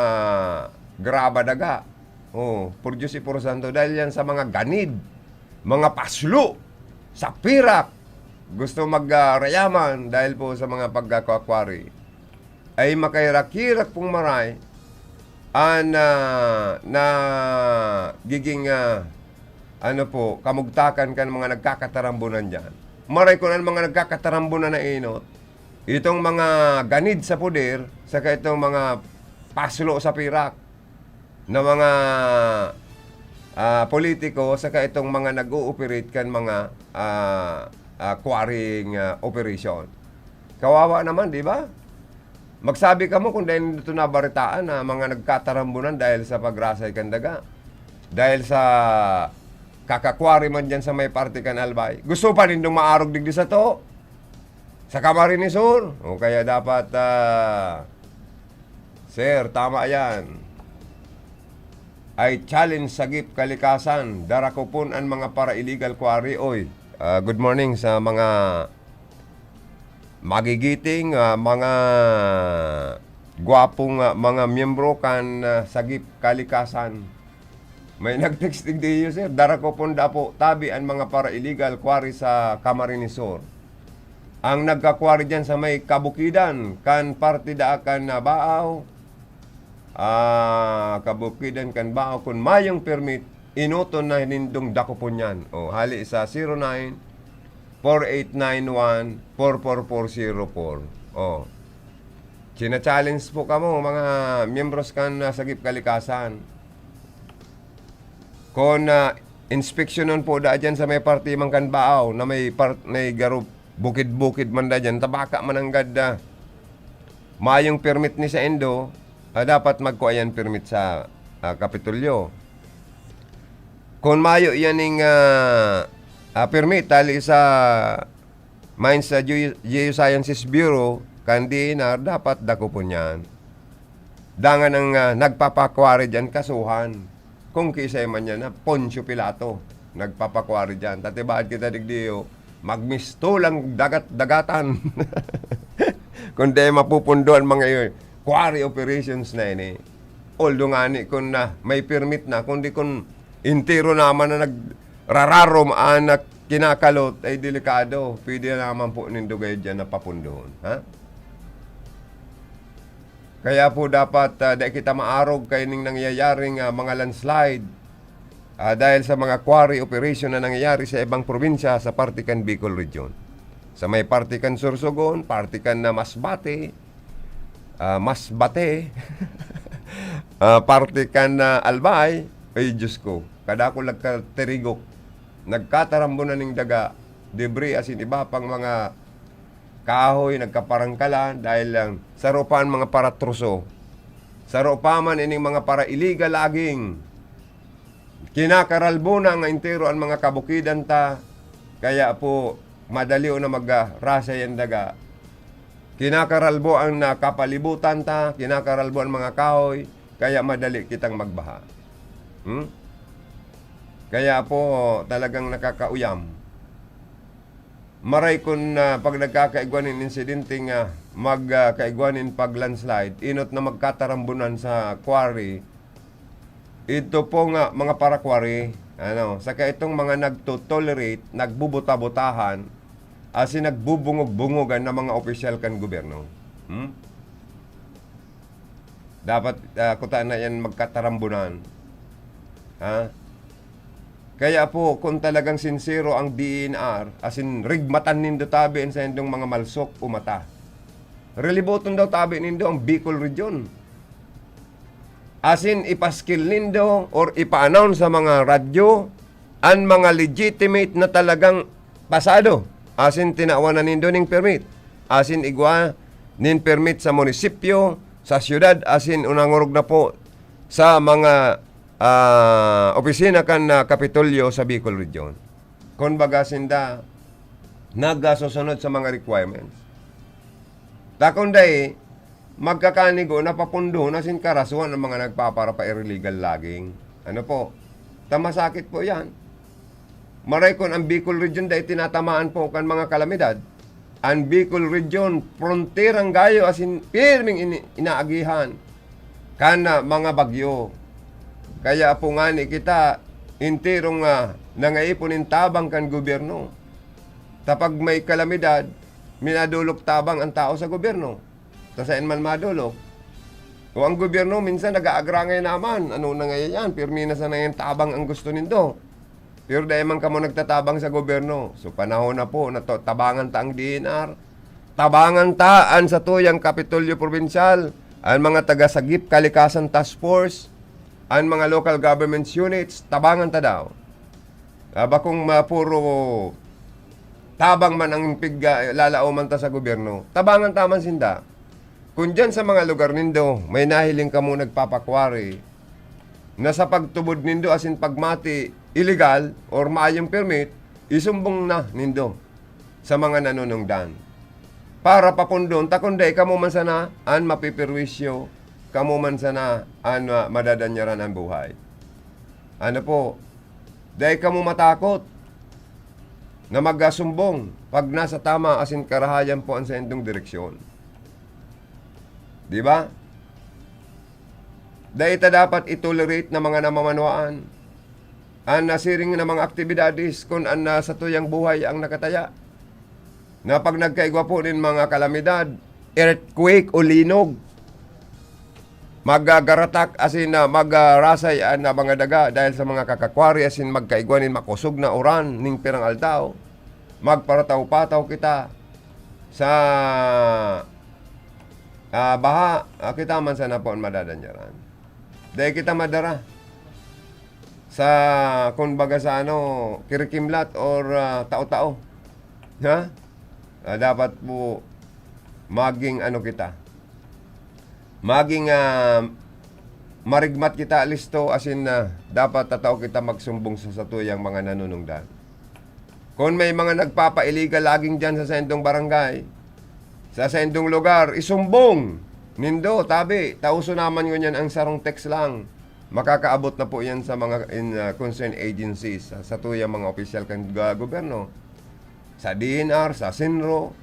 graba daga. Oh, por Diyos y por santo, dahil yan sa mga ganid, mga paslo, sa pirak, gusto mag, ah, rayaman dahil po sa mga pagkakwakwari. Ay makairak-irak pong maray an, ah, nagiging, ah, ano po, kamugtakan kan mga nagkakatarambunan diyan. Maray kun an mga nagkakatarambunan na enot, itong mga ganid sa poder, saka itong mga paslo sa pirak na mga, ah, politiko, saka itong mga nag-ooperate kan mga, ah, ah, quarrying, ah, operation. Kawawa naman, di ba? Magsabi kamo kung dai nindo nabaritaan na mga nagkatarambunan dahil sa pagrasay kan daga. Dahil sa kakakwari man diyan sa may parte kan Albay. Gusto pa nindong maarog digdi sato? Sa Camarines Sur? O kaya dapat, ah, sir, tama yan. I challenge sagip kalikasan, dara ko pon an mga para-illegal quarry, oy. Ah, good morning sa mga magigiting, ah, mga gwapong, ah, mga miyembro kan, ah, sagip kalikasan. May nag-text digdi iyo, sir. Dara ko pon dapo tabi an mga para-illegal quarry sa Camarines Sur. Ang nagka-quarry diyan sa may kabukidan kan parte daa kan, ah, Baaw, ah, kabukidan kan Baaw, kun mayong permit, enoton na nindong dakopon yan. O, hali sa zero nine, four eight nine one, four four four zero four. O. China-challenge po kamo, mga miyembros kan, ah, Sagip Kalikasan. Kun, ah, inspeksyonon po daa diyan sa may parte man kan Baaw na may par-, may garo bukid-bukid man daa diyan, ta baka man nanggad, ah, mayong permit ni saindo, ah, dapat magkua yan permit sa, ah, Kapitolyo. Kun mayo yan ning, ah, ah, permit hali sa Mines sa Geo-, Geosciences Bureau kan D E N R, dapat dakopon yan. Dangan ang, ah, nagpapakwari diyan, kasuhan. Kung kisay man yan na Poncio Pilato, nagpapakwari diyan. Tatibaad kita digdi, o, magmisto lang dagat-dagatan. Kung di mapupundo an mga iyo, quarry operations na ini. Although ngani kun na may permit na, kundi kun entero naman na nagrararom an na kinakalot, ay delikado. Pwede naman po nindo gayod diyan na papundohon, ha? Kaya po dapat, ah, dai kita maarog kaining nangyayaring, ah, mga landslide, ah, dahil sa mga quarry operation na nangyayari sa ibang probinsya sa parte kan Bicol Region. Sa may parte kan Sorsogon, parte kan, ah, Masbate, ah, Masbate, ah, parte kan, ah, Albay, ay Diyos ko, kadakul nagkatirigok, nagkatarambunan ning daga, debris asin iba pang mga kahoy nagkaparangkalan dahil lang saro pa an mga paratruso. Saro pa man ining mga para-illegal logging. Kinakaralbo na nga entero an mga kabukidan ta, kaya po madali na magrasay an daga. Kinakaralbo ang, ah, kapalibutan ta, kinakaralbo ang mga kahoy, kaya madali kitang magbaha. Hmm? Kaya po talagang nakakauyam. Maray kun, ah, pag nagkakaigwa nin insidente nga mag, ah, kaigwa nin pag-landslide, enot na magkatarambunan sa quarry, ito po nga mga para-quarry, ano, saka itong mga nagto-tolerate, nagbubuta-butahan, asin nagbubungog-bungogan na mga opisyal kan gobyerno. Hmm? Dapat, ah, kuta na yan magkatarambunan. Ha? Kaya po, kung talagang sinsero ang D E N R, asin rigmatan nindo tabi an saindong mga malsok o mata. Riliboton daw tabi nindo ang Bicol Region. Asin ipaskil nindo or ipa-announce sa mga radyo an mga legitimate na talagang pasado. Asin tinawan na nindo ning permit. Asin igwa nin permit sa munisipyo, sa syudad, asin nangorog na po sa mga, ah, opisina kan, ah, Kapitolyo sa Bicol Region. Kumbaga, sinda nagasusunod sa mga requirements. Ta kun dai, magkakanigo na papundo na sin karasuhan ang mga nagpaparapa-illegal logging. Ano po? Ta masakit po yan. Maray kun ang Bicol Region dai tinatamaan po kan mga kalamidad. Ang Bicol Region, fronterang gayo asin pirming ini-, inaagihan kan, ah, mga bagyo. Kaya po ngani kita enterong, ah, nangaipon nin tabang kan gobyerno. Ta pag may kalamidad, minadolok tabang ang tao sa gobyerno. Ta saen man madolok. O ang gobyerno minsan nag-aagrangay naman. Ano na ngayon yan? Pirmi na sana yung tabang ang gusto nindo. Pero dai man kamo nagtatabang sa gobyerno. So, panahon na po na to, tabangan ta ang D N R. Tabangan ta an satuyang Kapitolyo Probinsyal, an mga taga Sagip Kalikasan Task Force, an mga local government units, tabangan ta daw. Ah, bakong ma-, puro tabang man ang pig-, ah, lalaoman ta sa gobyerno. Tabangan ta man sinda. Kun diyan sa mga lugar nindo, may nahiling kamo nagpapakwari na sa pagtubod nindo asin pagmati, illegal or maayong permit, isumbong na nindo sa mga nanunungdan. Para papundon ta kun dai kamo man sana an mapiperwisyo, kamo man sana an, ah, madadanyaran an buhay. Ano po, dai kamo matakot na magasumbong pag nasa tama asin karahayan po an saindong direksyon. Di ba? Dai ta dapat i-tolerate na mga namamanwaan an nasiring na mga aktibidades kun an, ah, satuyang buhay ang nakataya. Na pag nagkaigwa po nin mga kalamidad, earthquake o linog, magagaratak asin, ah, magarasay an, ah, mga daga dahil sa mga kakakwari asin magkaigwa nin makosog na uran ning pirang aldaw. Magparataw-pataw kita sa, ah, baha. Ah, kita man sana po an madadanyaran. Dai kita madara sa, kun baga sa ano, kirikimlat or, ah, tao-tao. Ha? Ah, dapat po maging ano kita, maging, ah, marigmat kita, listo, asin, ah, dapat tatao kita magsumbong sa satuyang mga nanunungdan. Kun may mga nagpapa-illegal logging diyan sa saindong barangay, sa saindong lugar, isumbong nindo, tabi, tauso naman ngunyan ang sarong text lang. Makakaabot na po yan sa mga in, ah, concerned agencies, sa, satuyang mga opisyal kan ga-, gobyerno, sa D N R, sa SENRO.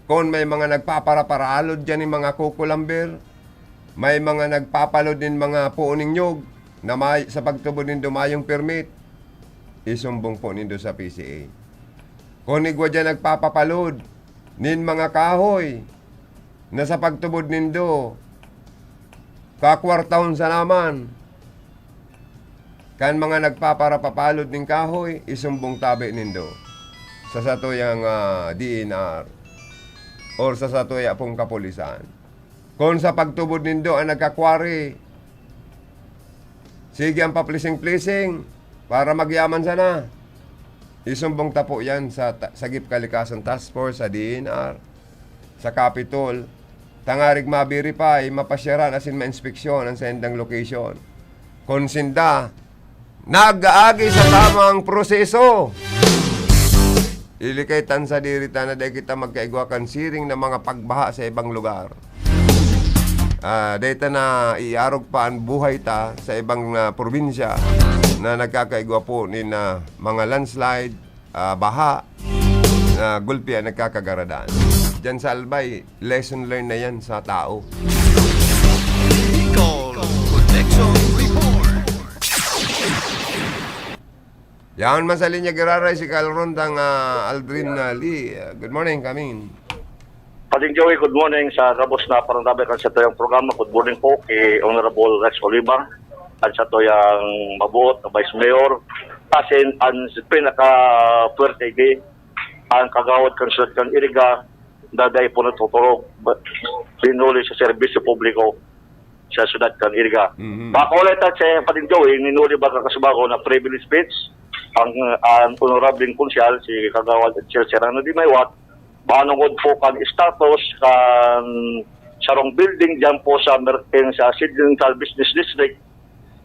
Kun may mga nagpaparapara-alod diyan nin mga kukulamber, may mga nagpapalod nin mga puon nin nyog na may, sa pagtubod nindo mayong permit, isumbong po nindo sa P C A. Kun igwa diyan nagpapapalod nin mga kahoy na sa pagtubod nindo, kakwartahon sana man kan mga nagpaparapapalod nin kahoy, isumbong tabi nindo sa satuyang, ah, D N R or sa satuya pong kapulisan. Kun sa pagtubod nindo an nagkakwari, sige ang paplising-plising para magyaman sana. Isumbong ta po yan sa ta-, Sagip Kalikasan Task Force, sa D N R, sa Capitol, tangarig ma-verify, mapasyaran asin ma-inspeksyon an saindang location. Kun sinda nag-aagi sa tamang proseso, ilikay tan sadiri ta na dai kita magkaigwa kan siring na mga pagbaha sa ibang lugar. Ah, dai ta na iarog pa an buhay ta sa ibang, ah, probinsya na nagkakaigwa po nin, ah, mga landslide, ah, baha, na gulpi an nagkakagaradan. Diyan sa Albay, lesson learned na yan sa tao. Bicol Connection Report. Yan man sa linya giraray si Kyle Rondang, ah, Aldrin, ah, Lee. Ah, good morning, come in. Pading Joey, good morning sa gabos na parang tabi kan sa tuyang programa. Good morning po kay Honorable Rex Oliva at sa tuyang mabuot na Vice Mayor. Asin, ang pinaka-puwerte di, ang kagawad kan siyudad kan Iriga, na dai po natuturog, ba-, linuli sa serbisyo publiko sa siyudad kan Iriga. Mhm. Makaulay ta sa Pading Joey, ninuli ba ka kasubago na privilege speech ang, ang honorableng konsyal, si Kagawad Chel Serrano de Maywat, manongod po kan status kan sarong building diyan po sa Mertin, sa Central Business District.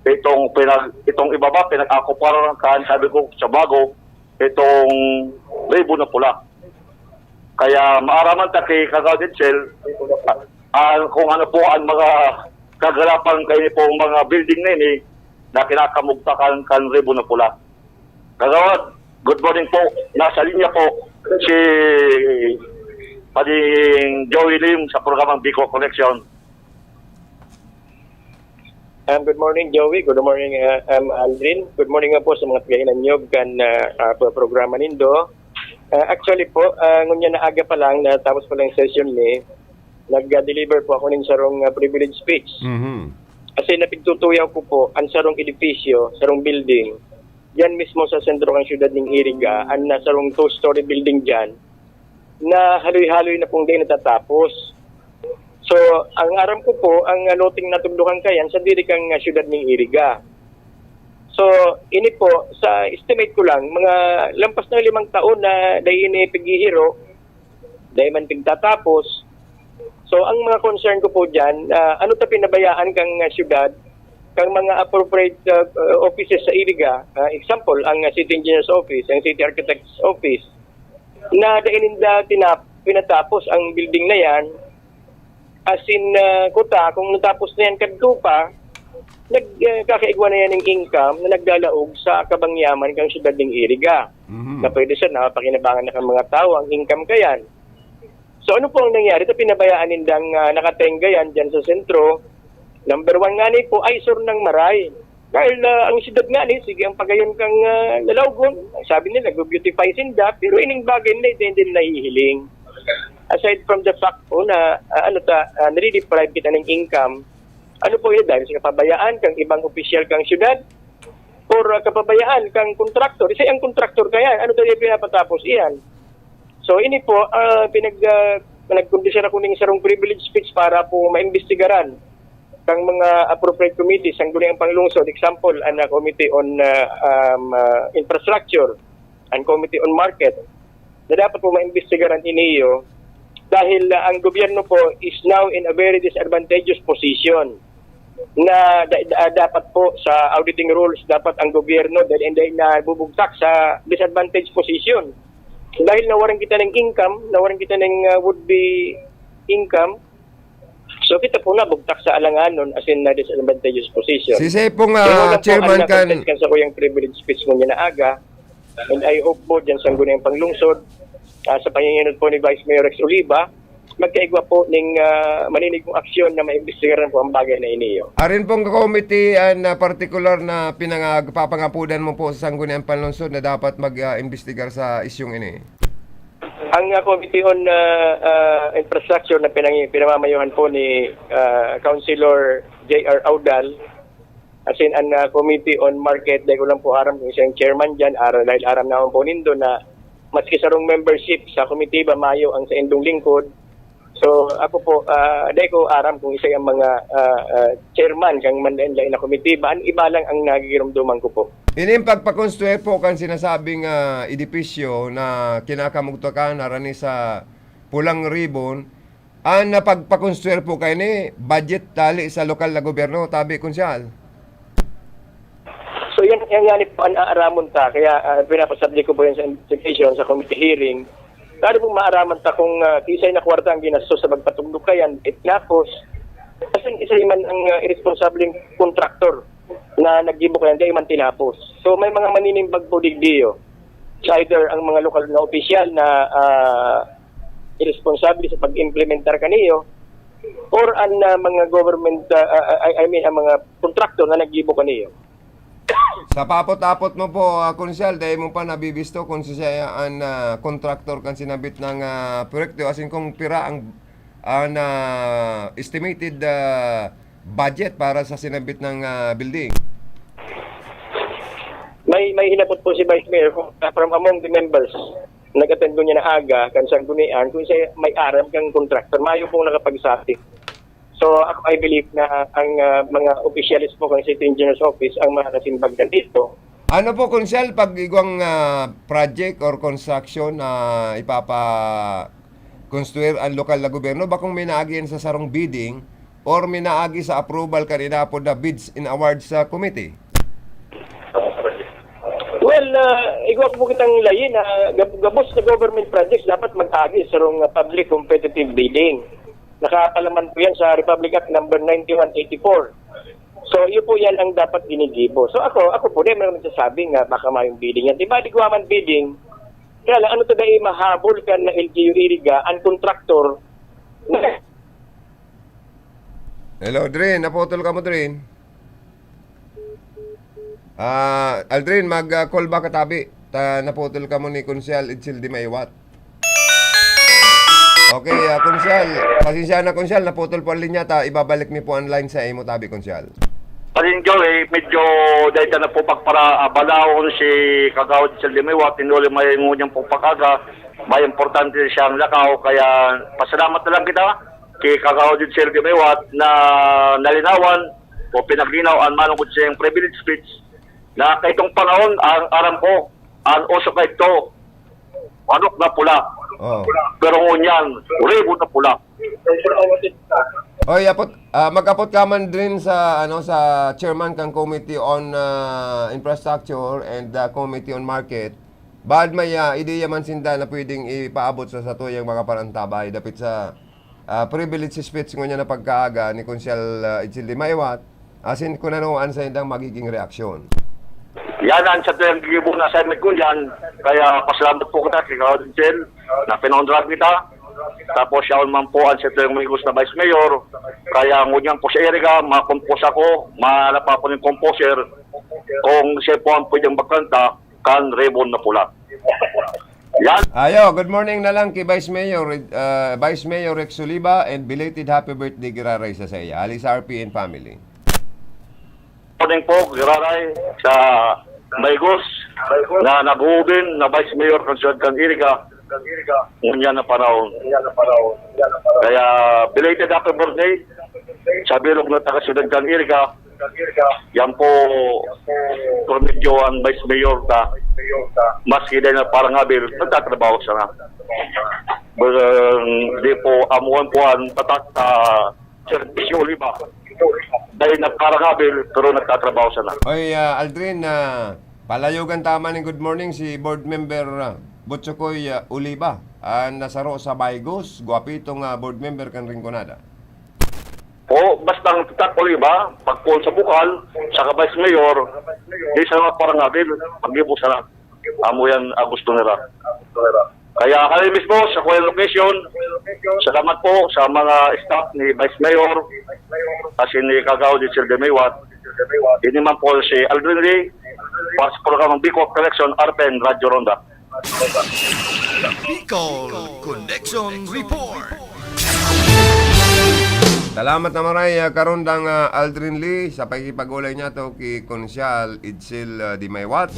Itong pinag-, itong ibaba, pinag-akuparan kan, sabi ko, sa bago, itong ribbon na pula. Kaya maaraman ta kay Kagawad Edsel, ah, kung ano po ang mga kagalapan kaini pong mga building na ini na kinakamugtakan kan ribbon na pula. Kagawad, good morning po. Nasa linya po si Pading Joey Lim sa programang Bicol Connection. Um, good morning, Joey. Good morning, uh, um, Aldrin. Good morning nga po sa mga tagahinan nyo kan uh, uh, pro- programa nindo. Uh, actually po, uh, ngunyan na aga pa lang, natapos pa lang session ni, nag-deliver po ako ning sarong uh, privilege speech. Mhm. Kasi napigtutuyaw ko po ang sarong edipisyo, sarong building, diyan mismo sa sentro ng siyudad ng Iriga, ang uh, sarong two-story building diyan, na haloy-haloy na pong dai natatapos. So, ang aram ko po, ang uh, loteng natugdukan kayan sa diri kang uh, siyudad ng Iriga. So, ini po, sa estimate ko lang, mga lampas na limang taon na dai ini pighihiro, dai man pigtatapos. So, ang mga concern ko po dyan, ah, ano ta pinabayaan kang ah, siyudad, kang mga appropriate ah, ah, offices sa Iriga, ah, example, ang ah, City Engineer's Office, ang City Architect's Office, na dai ninda tinap- pinatapos ang building na yan. As in, ah, kuta, kung natapos na yan kadto pa, nagkakaigwa na yan ng income na naglalaog sa kabangyaman kang siyudad ng Iriga. Mhm. Na pwede siya, napakinabangan na kang mga tao ang income kayan. So ano po ang nangyari? Ito pinabayaan nindang ah, nakatenga yan dyan sa sentro. Number one nga ni po, eyesore ng maray. Dahil ah, ang siyudad nga ni, sige ang pagayon kang uh, lalawgon. Sabi nila, nag-beautify sinda, pero ining bagay na ito hindi nahihiling. Aside from the fact po na ah, ano ta, uh, nare-deprive kita ng income, ano po yun? Dahil sa kapabayaan kang ibang opisyal kang siyudad or ah, kapabayaan kang kontraktor. Isa ang kontraktor kaya, ano tayo pinapatapos iyan? So ini po, ah, pinag, ah, nagkondisyon ako ng sarong privilege speech para po maimbestigaran kang mga appropriate committees, ang guli ang panglungsod, example, ang ah, Committee on ah, um, ah, Infrastructure, ang Committee on Market, na dapat po maimbestigaran iniyo dahil ah, ang gobyerno po is now in a very disadvantageous position na da- da- dapat po sa auditing rules, dapat ang gobyerno dahil hindi nabubugtak sa disadvantage position. Dahil nawaran kita ng income, nawaran kita ng ah, would-be income, so kita po nabugtak sa alanganon, as in na disadvantageous position. Si Sepong Kaya uh, lang po, chairman ang kan... nakontest kan sa kuyang privilege speech mo niya na aga, and I hope po dyan sa gunang panglungsod, ah, sa panginginot po ni Vice Mayor Rex Oliva, magkaigwa po ning ah, maninigong aksyon na maimbestigaran po ang bagay na iniyo. Arin pong committee an uh, particular na pinangag papangapudan mo po sa Sangguniang Panlungsod na dapat mag-imbestigar sa isyong ini. Ang uh, Committee on uh, uh, Infrastructure na pinang pinamamayuhan po ni uh, Councilor J R Audal, as in ang uh, Committee on Market, dahil ko lang po aram kung siya yung chairman dyan, ar- dahil aram naman po nindo na maski sarong membership sa komitiba, mayo ang sa indong lingkod. So ako po, uh, dahil ko aram kung isa yung mga uh, uh, chairman kang manlain-lain na komitiba, ang iba lang ang nagigirumduman ko po. Ining pagpakonstruir po kan sinasabing ah, edipisyo na kinakamugtakan harani sa Pulang Ribbon, ang napagpakonstruir po kayo ni budget tali sa lokal na gobyerno, tabi, Konsyal? So yan, yan nga ni po ang aaramon ta. Kaya uh, pinapasabdi ko po yan sa investigation, sa committee hearing. Kaya po maaraman ta kung uh, kisay na kwarta ang ginastos sa pagpatugdok kayan, it napos. Kasi isa man ang uh, irresponsableng kontraktor na naggibo kayan, di man tinapos. So may mga maninimbag po digdiyo. It's either ang mga lokal na opisyal na uh, irresponsable sa pag-implementar kaniyo or ang uh, mga government, uh, uh, I, I mean, ang mga kontraktor na naggibo kaniyo. Sa paapot-apot mo po, uh, Konsyal, dahil mo pa nabibisto kung siya ang uh, contractor kan sinabit ng uh, proyekto, asin kung pira ang, ang uh, estimated uh, budget para sa sinabit ng uh, building? May may hinapot po si Vice Mayor kung uh, from among the members nag-attend ko niya na aga kan sanggunian kung siya may aram kang contractor, mayo pong nakapagsabi. So ako, I believe na ang uh, mga opisyalis po ng City Engineer's Office ang makakasimbag dito. Ano po, Konsyal, pag igwang uh, project or construction na uh, ipapa construir an lokal na gobyerno, bakong minaagi yan sa sarong bidding or minaagi sa approval kan inaapod na bids and awards sa committee? Well, uh, igwa po kitang layin na gab- gabos na government projects dapat mag-agi sa sarong, uh, public competitive bidding. Nakapalaman po yan sa Republic Act number ninety-one eighty-four. So, yun po yan ang dapat ginigibo. So, ako, ako po, di man nagsasabi nga baka mayong bidding yan. Di ba, di man bidding? Kaya lang, ano to dahil mahabol ka na L G U Iriga, ang contractor, Hello, Drin. Naputol ka mo, Drin. Ah, Aldrin, mag-call back ka tabi. Ta naputol ka mo ni Konsyal Edsel Dimaiwat. Okay, ah, Konsyal. Pasensya na, Konsyal. Naputol po ang linya ta. Ibabalik mi po ang line sa imo tabi, Konsyal. Parinjo, eh, medyo dahil na po pagparabalahon si Kagawad Edsel Dimaiwat, tinuli may ngunyan po pag-aga, may importante siyang lakaw, kaya pasalamat na lang kita kay Kagawad Edsel Dimaiwat na nalinawan o pinaglinaw ang manungkod sa iyang privilege speech na kaitong panahon, ang aram ko, ang uso kaito, manok na pula. Oh. Pero ngunyan, ribo na pula. Oy, apot, ah, mag-apot ka man din sa, ano, sa chairman kang Committee on, ah, Infrastructure and, ah, Committee on Market. Bad may, ah, ideya man sinda na pwedeng ipaabot sa satuyang mga parantabay dapit sa, ah, privilege speech ngunyan na pagkaaga ni Konsyal, ah, Edsel Dimaiwat, asin kung ano an saindang magiging reaksyon. Yan ang satuyang gigibong na assignment ko yan. Kaya pasalamat po kita kay Kagawad Edsel na pinaundrahan kita. Tapos siya man po ang satuyang mahigos na Vice Mayor. Kaya ngunyan po sa Iriga, makompose ako, malapa po ng composer. Kung siya po ang pwedeng magkanta, kan ribo na pula. Yan. Ayo, good morning na lang kay Vice Mayor, ah, Vice Mayor Rex Oliva, and belated happy birthday, Giraray, sa saya. Hali sa R P N family. Morning po, Giraray, sa Maygos, na nag-uubin na Vice Mayor kan Siyudad kan Iriga, ngunyan na panahon. Kaya belated happy birthday sa bilog na taga Siyudad kan Iriga. Yan po, pero medyo ang Vice Mayor ta, maski dahil na parang abil, nagtatrabaho sana. Di po amuan po ang tatak sa Sergio Oliva. Dahil na parang abil, pero nagtatrabaho sana. Oy, ah, Aldrin, ah, palayogan ta man ning good morning si Board Member, ah, Butsukoy, ah, Oliva, ah, nasaro sa Baygos, gwapitong, ah, board member kan Rinconada. O, basta ang tatak Oliva, pagkuhan sa bukal, sa Vice Mayor, di sa mga parang abil, pag-ibo sana. Amo yan ang gusto nila. Kaya kami mismo sa Kuya Location, salamat po sa mga staff ni Vice Mayor, kasi ni Kagawad Edsel Dimaiwat. Ini man po si Aldrin Lee, para sa programang Bicol Connection, R P N Radyo Ronda. Bicol Connection Report. Salamat na maray, ah, karondang, ah, Aldrin Lee, sa pakikipag-ulay niya to ki Konsyal Edsel, ah, Dimaiwat.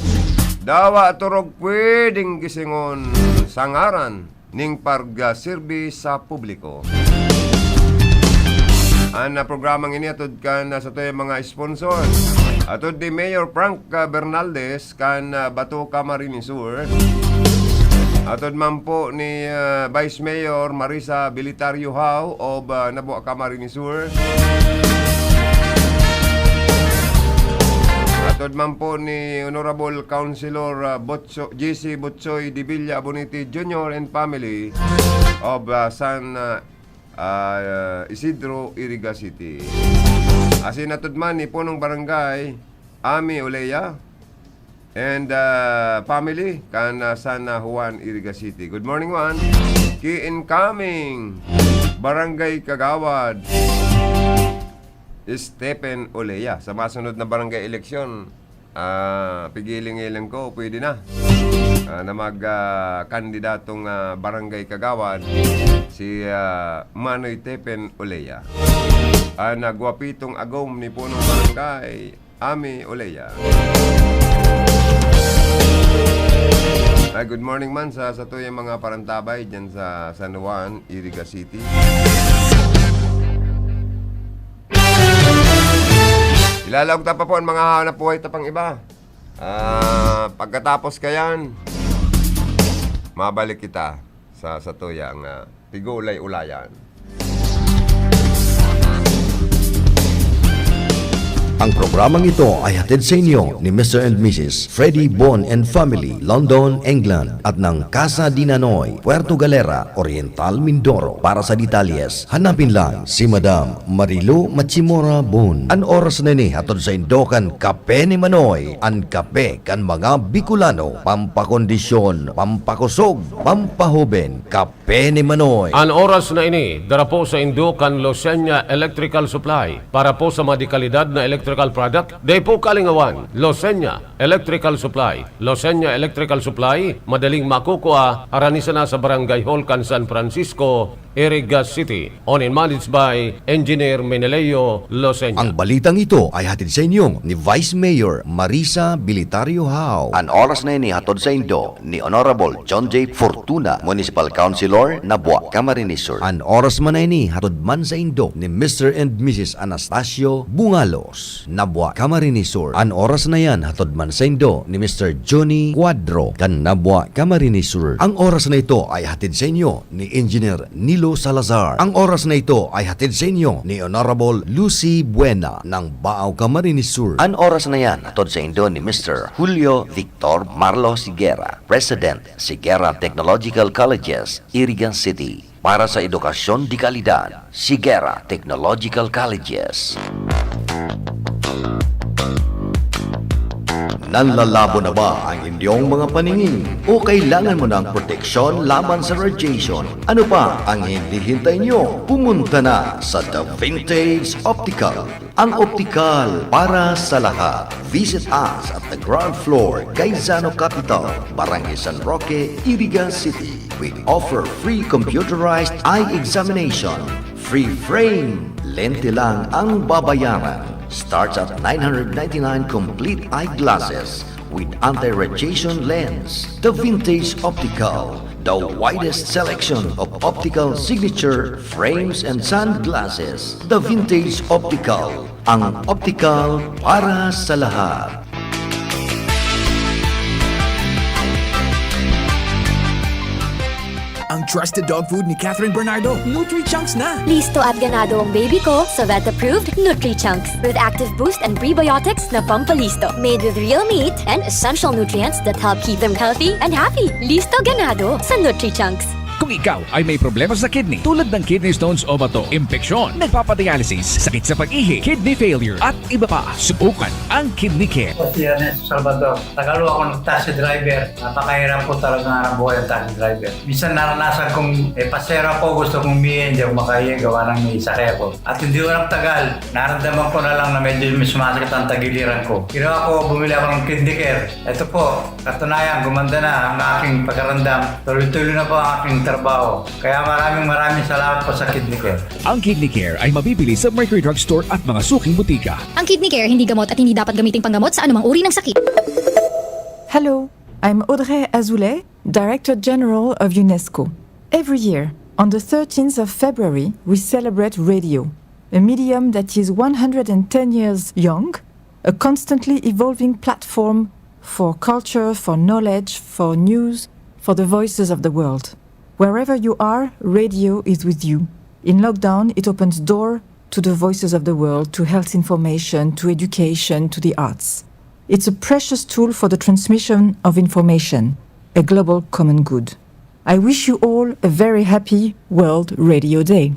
Dawa turog pwedeng gisingon sa ngaran ning pagserbi sa publiko. An, ah, programang ini atod kan, ah, sa tuyang mga sponsor. Atod ni Mayor Frank, ah, Bernaldez kan, ah, Bato Camarines Sur. Atod man po ni, ah, Vice Mayor Marisa Bilitario Hao of, ah, Nabua Camarines Sur. Atod man po ni Honorable Councilor, ah, Botso-, J C Botsoy de Villa Bonete Junior and family of, ah, San, ah, ah, Isidro, Iriga City. Asin atod man ni Punong Barangay Ami Olea and, ah, family kan, ah, San Juan, Iriga City. Good morning, Juan. Ki incoming Barangay Kagawad Stephen Olea. Sa masunod na barangay eleksyon, ah, pigiling-iling ko, pwede na, ah, na mag, ah, kandidatong, ah, barangay kagawad si, ah, Manoy Tepen Olea. Ang, ah, gwapitong agom ni Punong Barangay, Ami Olea. Ay, good morning man sa, sa tuyang mga parantabay dyan sa San Juan, Iriga City. Ilalaog ta pa po ang mga hanap buhay ta pang iba. Ah, pagkatapos kayan, mabalik kita sa, sa tuyang, ah, Igulay-ulayan. Ang programang ito ay hatid sa inyo ni Mister and Missus Freddy Bon and Family, London, England, at ng Casa di Nanoy, Puerto Galera, Oriental Mindoro. Para sa detalyes, hanapin lang si Madam Marilo Machimora Bon. An oras na ini hatod saindo kan Kape ni Manoy, an kape kan mga Bicolano, pampakondisyon, pampakusog, pampahoben, Kape ni Manoy. An oras na ini, dara po saindo kan Losenya Electrical Supply. Para po sa mga dekalidad na electrical product, dai po kalingawan, Losenya Electrical Supply. Losenya Electrical Supply, madaling makukua, harani sana sa Barangay Hall kan San Francisco, Iriga City. Owned and managed by Engineer Meneleo Losenya. Ang balitang ito ay hatid sa inyo ni Vice Mayor Marisa Bilitario Howe. An oras na ini hatod saindo ni Honorable John J Fortuna, Municipal Councilor, Nabua, Camarines Sur. An oras man na ini hatod man saindo ni Mister and Missus Anastasio Bungalos, Nabua, Camarines Sur. An oras na iyan hatod man saindo ni Mister Johnny Cuadro, kan Nabua, Camarines Sur. Ang oras na ito ay hatid sa inyo ni Engineer Nilo Salazar. Ang oras na ito ay hatid sa inyo ni Honorable Lucy Buena ng Baao, Camarines Sur. An oras na iyan hatod saindo ni Mister Julio Victor Marlos Higuera, President, Higuera Technological Colleges, Iriga City. Para sa edukasyon de kalidad, Higuera Technological Colleges. Nanlalabo na ba ang inyong mga paningin? O kailangan mo ng proteksyon laban sa radiation? Ano pa ang hinihintay nyo? Pumunta na sa The Vintage Optical, ang optikal para sa lahat. Visit us at the ground floor, Gaisano Capital, Barangay San Roque, Iriga City. We offer free computerized eye examination, free frame. Lente lang ang babayaran. Starts at nine hundred ninety-nine complete eyeglasses with anti-radiation lens. The Vintage Optical, the widest selection of optical signature frames and sunglasses. The Vintage Optical, ang optical para sa lahat. Ang trusted dog food ni Catherine Bernardo, Nutri-Chunks na! Listo at ganado ang baby ko sa vet-approved Nutri-Chunks with active boost and prebiotics na pampalisto. Made with real meat and essential nutrients that help keep them healthy and happy. Listo ganado sa Nutri-Chunks. Kung ikaw ay may problema sa kidney, tulad ng kidney stones o bato, impeksyon, nagpapadialysis, sakit sa pag-ihi, kidney failure, at iba pa, subukan ang Kidney Care. Ako si Ernesto Salvador. Tagal ako nag-taxi driver. Napakahirap po talaga nga ng buhay ang taxi driver. Minsan naranasan kong, eh, pasero ako, gusto kong umihi, hindi ako makahiya, gawa ng may sakay ako. At hindi ko nagtagal, naramdaman ko na lang na medyo may sumasakit ang tagiliran ko. Ginawa ko, bumili ako ng Kidney Care. Ito po, katunayan, gumanda na ang aking pakiramdam. Tuloy-tuloy na po ang aking trabaho. Kaya maraming, maraming salamat po sa Kidney Care. Ang Kidney Care ay mabibili sa Mercury Drug Store at mga suking butika. Ang Kidney Care hindi gamot at hindi dapat gamiting panggamot sa anumang uri ng sakit. Hello, I'm Audrey Azoulay, Director General of UNESCO. Every year, on the thirteenth of February, we celebrate radio, a medium that is one hundred and ten years young, a constantly evolving platform for culture, for knowledge, for news, for the voices of the world. Wherever you are, radio is with you. In lockdown, it opens door to the voices of the world, to health information, to education, to the arts. It's a precious tool for the transmission of information, a global common good. I wish you all a very happy World Radio Day.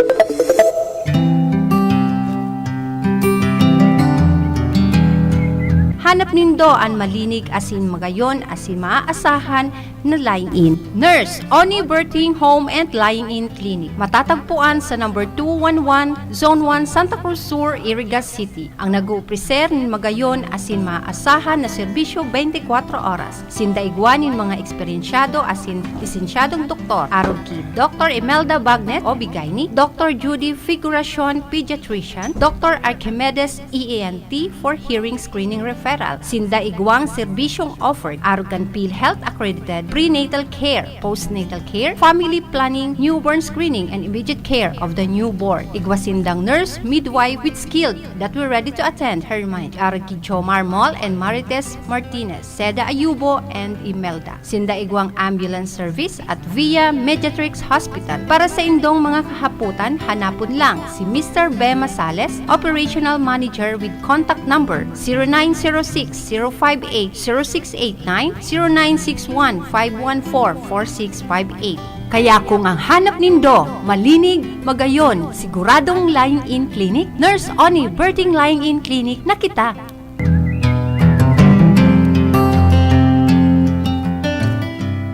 Hanap nindo an malinig asin magayon asin maaasahan na lying-in. Nurse, Oni Birthing Home and Lying-in Clinic. Matatagpuan sa number two one one, Zone one, Santa Cruz Sur, Iriga City. Ang nag-oopreser nin magayon asin maaasahan na serbisyo bente kwatro oras. Sinda igwa nin mga eksperyensyado asin lisensyadong doktor, arog ki Doktor Imelda Bagnet, O B gynae, Doktor Judy Figuracion, pediatrician, Doktor Archimedes, E E N T for hearing screening referral. Sinda igwang serbisyong offered, arog kan PhilHealth accredited prenatal care, postnatal care, family planning, newborn screening, and immediate care of the newborn. Igwa sindang nurse, midwife with skilled that were ready to attend her mind. Arki Jomar Mall and Marites Martinez, Seda Ayubo, and Imelda. Sinda igwang ambulance service at Via Mediatrix Hospital. Para sa indong mga kahapotan, hanapon lang si Mister Bema Sales, Operational Manager, with contact number zero nine zero six, zero five eight, zero six eight nine, zero nine six one, five one four, four six five eight. Kaya kung ang hanap nindo malinig, magayon, siguradong lying-in clinic, Nurse Oni Birthing Lying-in Clinic na kita.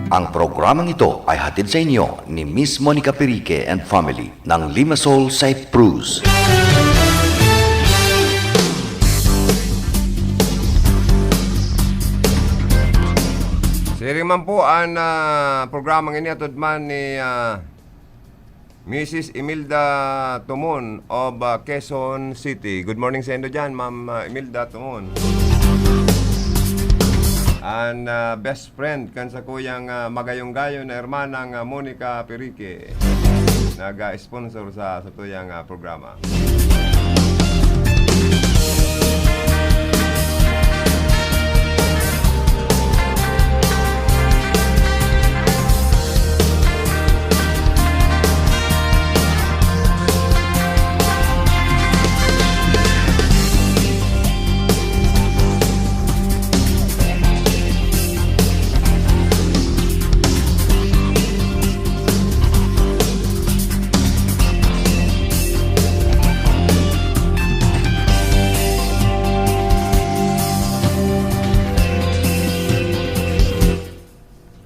Ang programang ito ay hatid sa inyo ni Miss Monica Pirique and family ng Limassol, Cyprus. Siring man po an, ah, programang ini atod man ni, ah, Missus Imelda Tumon of, ah, Quezon City. Good morning sa indo dyan, Ma'am, ah, Imelda Tumon. An, ah, best friend kan sakuyang, ah, magayong-gayon na hermanang, ah, Monica Pirique. Nag-sponsor sa satuyang, ah, programa.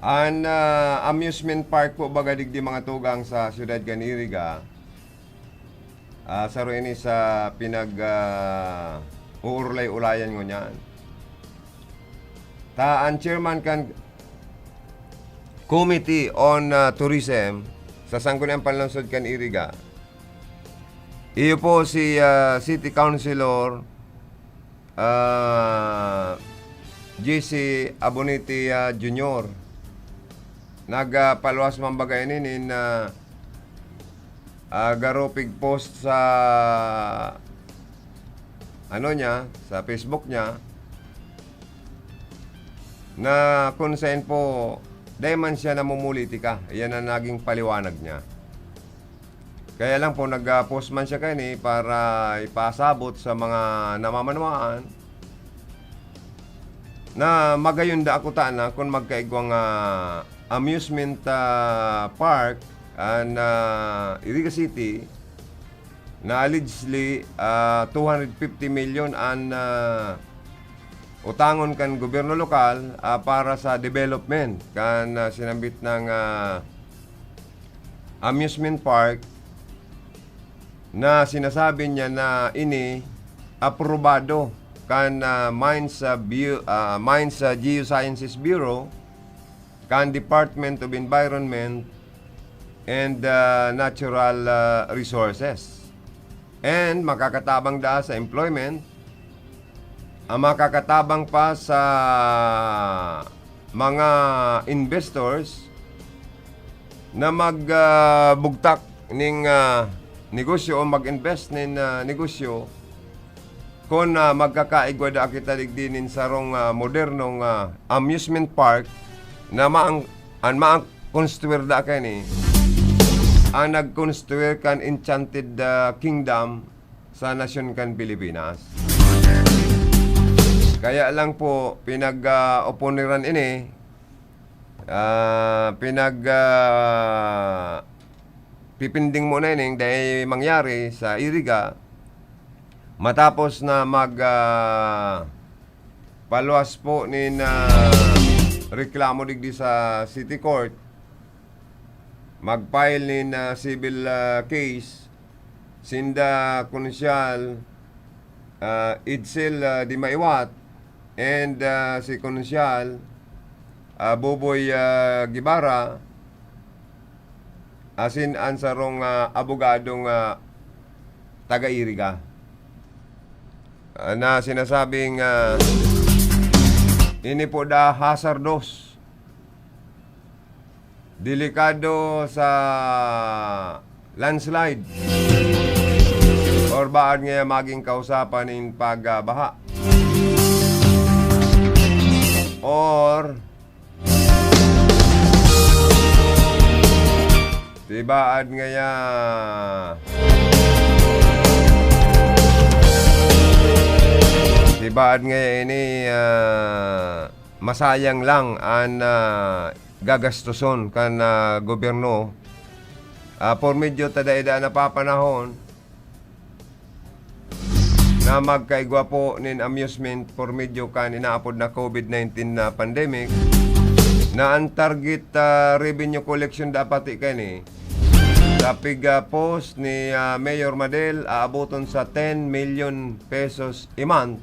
An, ah, amusement park po baga digdi mga tugang sa siyudad kan Iriga, ah, saro ini sa pinag, ah, uurulay-ulayan ngunyan. Ta an chairman kan Committee on, ah, Tourism sa Sangguniang Panlungsod kan Iriga, iyo po si, ah, City Councilor, ah, J C Abonete, ah, Junior. Nag, ah, paluwas man baga ini nin, ah, ah, garo pig-post sa, ano niya, sa Facebook niya, na kung saan po, dai man siya namumulitika. Iyan ang naging paliwanag niya. Kaya lang po, nag-post man siya kaini para ipasabot sa mga namamanwaan na magayon daa kutana kun magkaigwang, ah, amusement, ah, park an, ah, Iriga City na allegedly, ah, two hundred fifty million an, ah, utangon kan gobyerno lokal, ah, para sa development kan, ah, sinambit na, ah, amusement park na sinasabi niya na ini aprobado kan, ah, Mines, ah, Bu-, ah, Mines, ah, Geosciences Bureau, kan Department of Environment and, ah, Natural, ah, Resources. And makakatabang daa sa employment, ah, makakatabang pa sa mga investors na mag, ah, bugtak ning, ah, negosyo o mag-invest nin, ah, negosyo kun, ah, magkakaigwa daa kita digdi nin sarong, ah, modernong, ah, amusement park na maang, an maang konstruir daa kaini, ang nagkonstruir kan Enchanted, ah, Kingdom sa nasyon kan Pilipinas. Kaya lang po, pinag, ah, oponiran ini, ah, pinag, ah, pipinding muna ining dai mangyari sa Iriga. Matapos na mag, ah, paluwas po nin, ah, reklamo digdi sa City Court, mag-file nin, ah, civil, ah, case sinda Konsyal, ah, Edsel, ah, Dimaiwat and, ah, si Konsyal, ah, Boboy, ah, Guevara, asin an sarong, ah, abogadong, ah, taga Iriga, ah, na sinasabing, ah, ini po daa hazardous delikado sa landslide or baad ngaya magin kausapan nin pagbaha. Or tibaad ngaya, tibaad ngaya ini, ah, masayang lang an, ah, gagastoson kan, ah, gobyerno. Ah, por medyo ta dai daa napapanahon na magkaigwa po nin amusement por medyo kan inaapod na COVID nineteen na pandemic, na an target, ah, revenue collection dapat kani sa pig-, ah, post ni, ah, Mayor Madel, aaboton sa ten million pesos a month.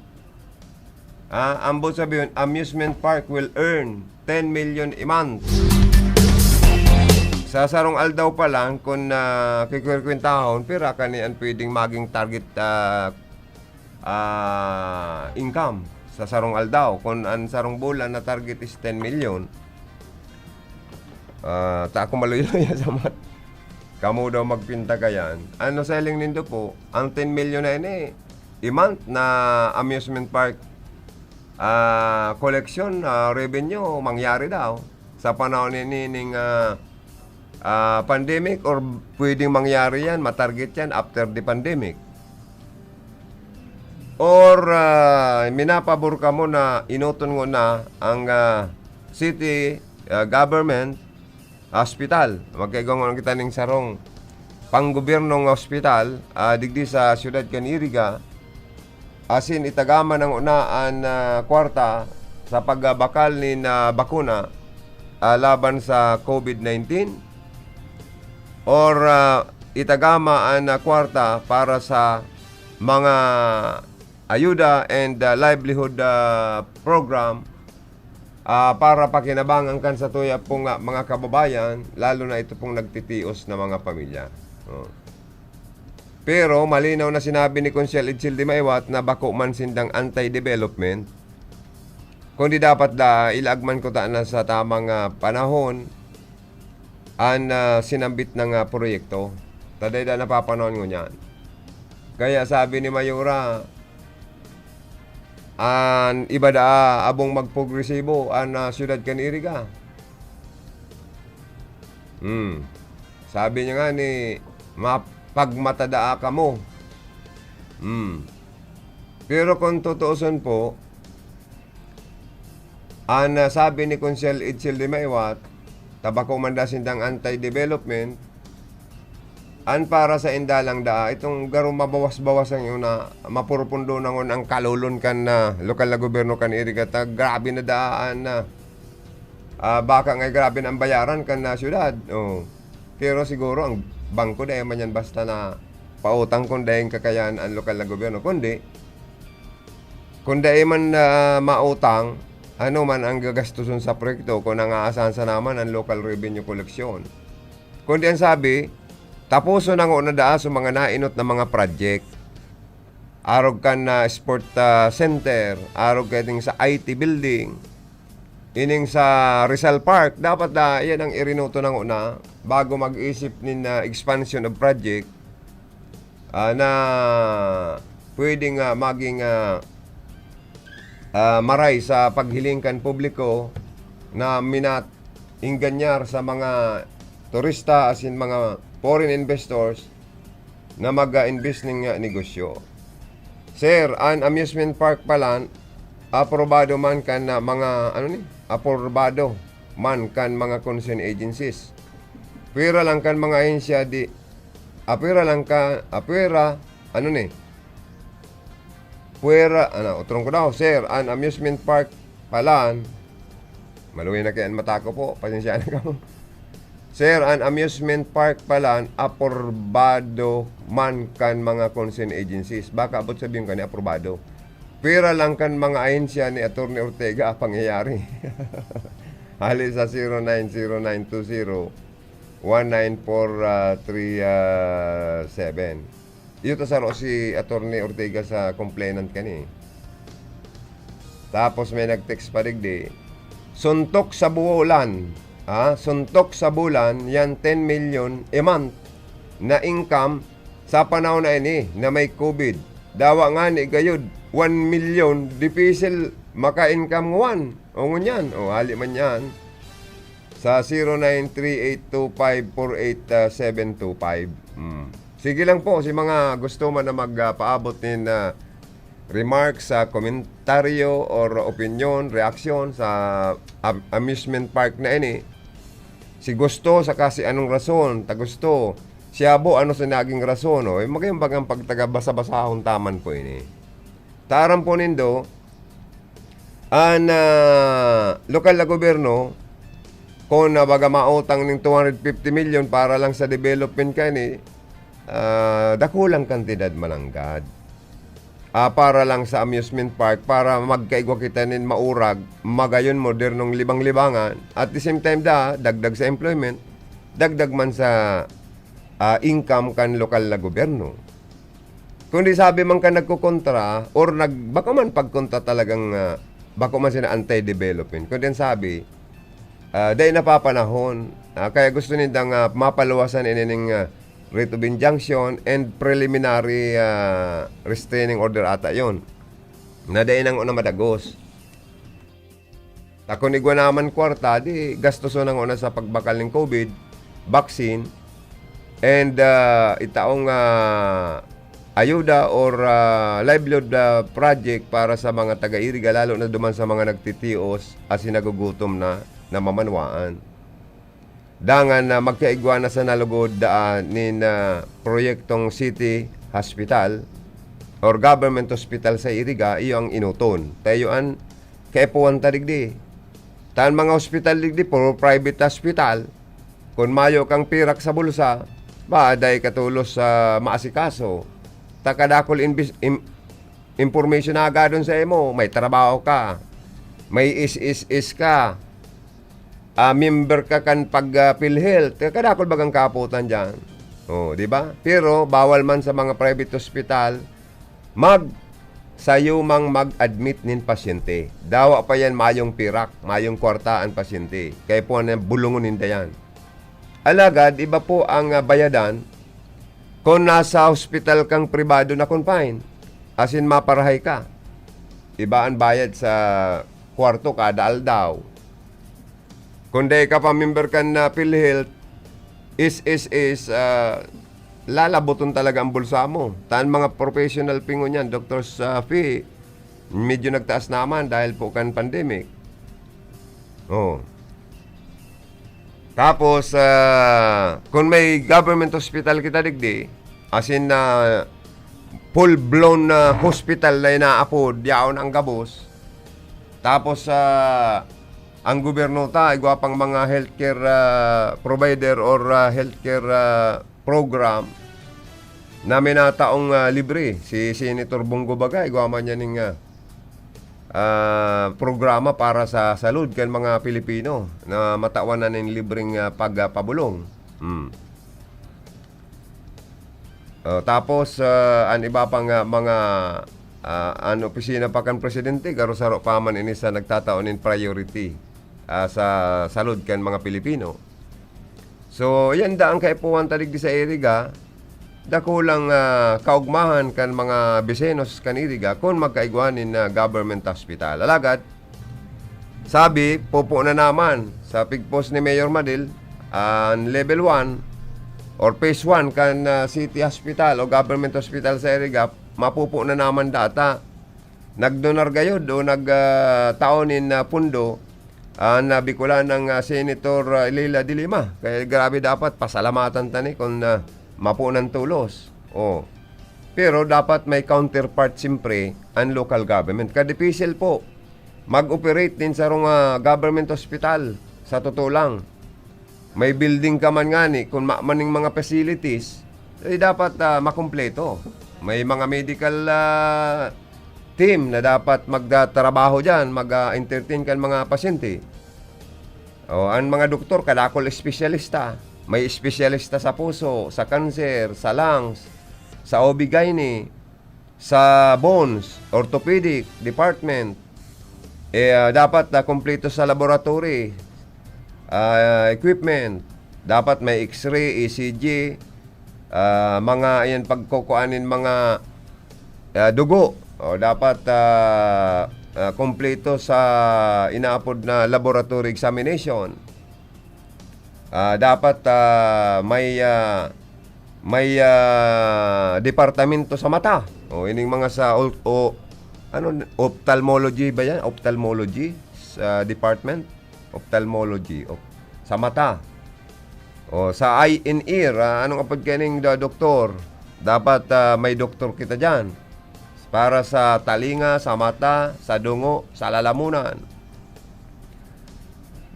Ah, ambot sabihon, amusement park will earn ten million a month. Sa sarong aldaw pa lang, kun, ah, kikwerkwentahon, pira kani an pwedeng maging target, ah, ah, income sa sarong aldaw? Kun an sarong bulan na target is ten million, ah, ta ako maluya-luya sa math. Kamo daw magpinta kayan. Ano selling nindo po? Ang ten million na ini, a month na amusement park, ah, collection, ah, revenue, mangyari daw. Sa panahon ini ning, ah, ah, pandemic or pwedeng mangyari yan, matarget yan after the pandemic. Or, ah, minapabor kamo na enoton ngona ang, ah, city, ah, government hospital. Magkaigwa ngona kita ning sarong panggobyerno nga hospital, ah, digdi sa siyudad kan Iriga, asin itagama na ngona an, ah, kwarta sa pagbakal nin, ah, bakuna, ah, laban sa COVID nineteen, or, ah, itagama an, ah, kwarta para sa mga ayuda and, ah, livelihood, ah, program, ah, para pakinabangan kan satuya pong, ah, mga kababayan, lalo na ito pong nagtitios na mga pamilya. Oh. Pero malinaw na sinabi ni Konsehal Edsel de Maywat na bako man sindang anti-development, kundi dapat da ilaag man kutana sa tamang, ah, panahon an, ah, sinambit na, ah, proyekto. Ta dai da napapanahon ngunyan. Kaya sabi ni Mayora, an iba daa abong magprogresibo an, ah, siyudad kan Iriga. Hmm. Sabi niya nga ni, "Mapagmata daa kamo." Hmm. Pero kung tutuuson po, an, ah, sabi ni Konsehal Edsel de Maywat, ta bako man da sindang anti-development, an para sa inda lang daa, itong garo mabawas-bawas ang una, mapurupundo na ngon ang kalolon kan, ah, lokal na gobyerno kan Iriga ta grabe na daa an, ah, ah, baka nga grabe na ang bayaran kan, ah, syudad. Oh. Pero siguro ang bangko dai man yan basta na pautang kung dai kakayahan ang lokal na gobyerno, kundi kung dai man, ah, mautang, ano man ang gagastuson sa proyekto kung nangaasahan sana man ang local revenue collection. Kundi ang sabi, taposon na ngona daa sa mga nainot na mga project. Arog kan, ah, sport, ah, center, arog kaning sa I T building, ining sa Rizal Park, dapat na yan ang irinoto na ngona bago mag-isip nin, ah, expansion of project, ah, na pwedeng, ah, maging, ah, ah, maray sa paghiling kan publiko na minat-, ingganyar sa mga turista asin mga foreign investors na mag-a-invest ning, ah, negosyo. Sir, an amusement park palan, aprobado man kan, ah, mga, ano ni? Aprobado man kan mga concerned agencies. Pwera lang kan mga ahensya di, ah, pwera lang ka, ah, pwera, ano ni? Pwera, ano, utrong ko daw, sir, an amusement park palan, maluya na kaya an mata ko po, pasensya na kamo. Sir, an amusement park palan, aprobado man kan mga concerned agencies. Baka abot sabihin ka ni aprobado. Pwera lang kan mga ahensya ni Attorney Ortega ang pangyayari. Hali sa zero nine zero nine two zero one nine four three seven. Iyo ta saro si Attorney Ortega sa complainant kani. Tapos may nag-text pa digdi, "Suntok sa buwolan." ah, suntok sa bulan, yan ten million a month na income sa panahon na ini na may COVID. Dawa ngani gayod, one million, dipisil maka-income ngwan. O ngunyan, o hali man yan. Sa zero nine three eight two five four eight seven two five. Hmm. Sige lang po, si mga gusto man na magpaabot nin, ah, remarks, sa komentaryo or opinyon, reaksyon sa am-, amusement park na ini. Si gusto, saka si anong rason, ta gusto. Siya bo, ano sa naging rason, o? Eh, magayong bagang pagtaga-basa-basahon taman po ini. Ta aram po nindo, an, ah, lokal na gobyerno, kung na baga mautang ning two hundred fifty million para lang sa development kaini, ah, dakulang kantidad mananggad. Ah, para lang sa amusement park, para magkaigwa kita nin maurag, magayon modernong libang-libangan. At the same time da, dagdag sa employment, dagdag man sa, ah, income kan lokal na gobyerno. Kundi sabi man kan nagkokontra or nag-, bako man pagkontra talagang, ah, bako man sina anti-development. Kundi ang sabi, ah, dai napapanahon. Ah, kaya gusto nindang, ah, mapaluwasan ini ning, ah, writ of injunction and preliminary, ah, restraining order ata yon, na dai nang una madagos. Ta kun igwa naman kwarta, di gastoson na ngona sa pagbakal nin COVID vaccine and, ah, itaong, ah, ayuda or, ah, livelihood, ah, project para sa mga taga-Iriga, lalo na duman sa mga nagtitios asin nagugutom na, na mamanwaan. Dangan na magkaigwa na sa nalugod daan nin, ah, proyektong city hospital or government hospital sa Iriga, iyo ang enoton. Ta iyo an kaipuhan ta digdi. Ta an mga hospital digdi, puro private hospital. Kun mayo kang pirak sa bulsa, ba, dai ka tolos sa maasikaso. Ta kadakul imbis-, im-, impormasyon na agadon sa imo, may trabaho ka, may S S S ka, ah, member ka kan pag, ah, PhilHealth, kadakul bagang kapotan diyan. Oh, di ba? Pero bawal man sa mga private hospital mag sayo mang mag-admit nin pasyente. Dawa pa yan mayong pirak, mayong kwarta an pasyente. Kaya po na bulungon ninda yan. Alagad, iba po ang, ah, bayadan kung nasa hospital kang pribado na confine, asin maparahay ka. Iba an bayad sa kwarto kada aldaw. Kung dai ka pa member kan, ah, PhilHealth, S S S, ah, lalaboton talaga ang bulsa mo. Ta an mga professional fee ngunyan, doctors, ah, fee, medyo nagtaas naman dahil po kan pandemic. Oh. Tapos, ah, kung may government hospital kita digdi, as in, ah, full-blown na hospital na inaapod, yaon ang gabos. Tapos, ah, ang gobyerno ta, igwa pang mga healthcare, ah, provider or, ah, healthcare, ah, program na minataong, ah, libre. Si Senator Bong Gobaga, igwa man niya ning, ah, ah, programa para sa salud kan mga Pilipino na matawan na nin libreng, ah, pagpapabolong. Hmm. Oh, tapos, ah, an iba pang, ah, mga, ah, an opisina pa kan presidente, garo saro pa man ini sa nagtatao nin priority, ah, sa salud kan mga Pilipino. So, yan da ang kaipuhan ta digdi sa Iriga, dakulang, ah, kaugmahan kan mga bisinos kan Iriga kun magkaigwa nin, ah, government hospital. Alagad, sabi, pupo na naman sa pigpos ni Mayor Madil, an level one or phase one kan, ah, city hospital o government hospital sa Iriga, mapupo na naman data. Nagdonar gayod o nag, ah, tao nin, ah, pundo an, ah, Bicolanang, ah, Senator, ah, Leila de Lima. Kaya grabe, dapat pasalamatan ta ni kun, ah, mapunan tolos. Oh. Pero dapat may counterpart siyempre an local government. Kadipisil po mag-operate nin sarong, ah, government hospital, sa totoo lang. May building ka man ngani, kun ma-, man ning mga facilities, eh, dapat, ah, makumpleto. May mga medical, ah, team na dapat magtatrabaho diyan, mag, ah, entertain kan mga pasyente. O, ang mga doktor, kadakul espesyalista. May espesyalista sa puso, sa kanser, sa lungs, sa O B gynae, sa bones, orthopedic department. Eh, ah, dapat na kumpleto sa laboratory. ah, equipment. Dapat may X-ray, E C G, ah, mga, ayan, pagkukuanin mga, ah, dugo. O, dapat, ah, ah, kompleto sa inaapod na laboratory examination. Ah, dapat, ah, may, ah, may, ah, departamento sa mata. O, ining mga sa ol-, o, ano, ophthalmology ba yan? Ophthalmology sa department? Ophthalmology. Op-, sa mata. O, sa eye and ear, ah, anong apod kaning do-, doktor? Dapat, ah, may doktor kita dyan. Para sa talinga, sa mata, sa dungo, sa lalamunan.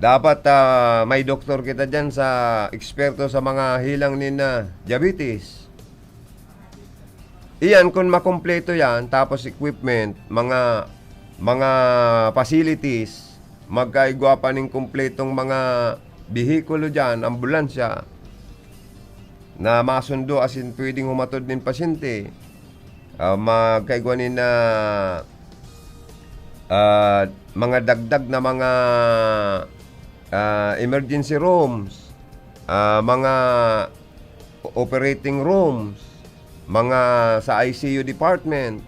Dapat, ah, may doktor kita dyan sa eksperto sa mga helang nin, ah, diabetes. Iyan, kun makumpleto yan, tapos equipment, mga, mga facilities, magkaigwa pa ning kumpletong mga bihikulo dyan, ambulansya, na masundo asin pwedeng humatod nin pasyente, ah, magkaigwa nin, ah, ah, mga dagdag na mga, ah, emergency rooms, ah, mga operating rooms, mga sa I C U department.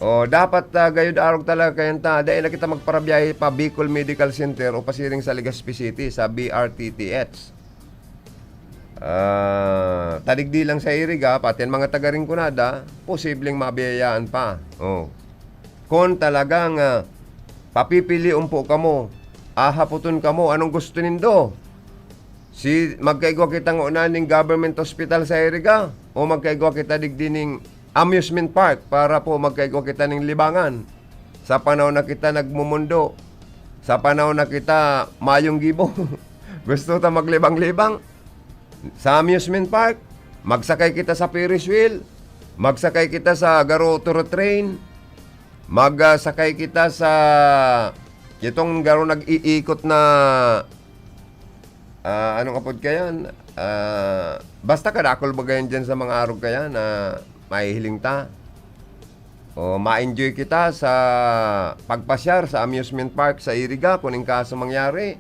O, dapat, ah, gayod arog talaga kayan ta. Dai na kita magparabiyahe pa Bicol Medical Center o pasiring sa Legazpi City, sa B R T T H. Ah, ta digdi lang sa Iriga, pati an mga taga Rinconada, posibleng mabiyayaan pa. O. Kun talagang, ah, papipilion po kamo, ahapoton kamo, anong gusto nindo? Si, magkaigwa kita ngona ning government hospital sa Iriga? O magkaigwa kita digdi ning amusement park para po magkaigwa kita ning libangan? Sa panahon na kita nagmumundo, sa panahon na kita mayong gibo, gusto ta maglibang-libang sa amusement park? Magsakay kita sa Ferris wheel? Magsakay kita sa garo turo train? Mag, ah, sakay kita sa itong garo nag-iikot na, ah, anong apod kayan? Ah, basta kadakol bagayan dyan sa mga arog kayan na mahihiling ta. O ma-enjoy kita sa pagpasyar sa amusement park sa Iriga, kun in kaso mangyari.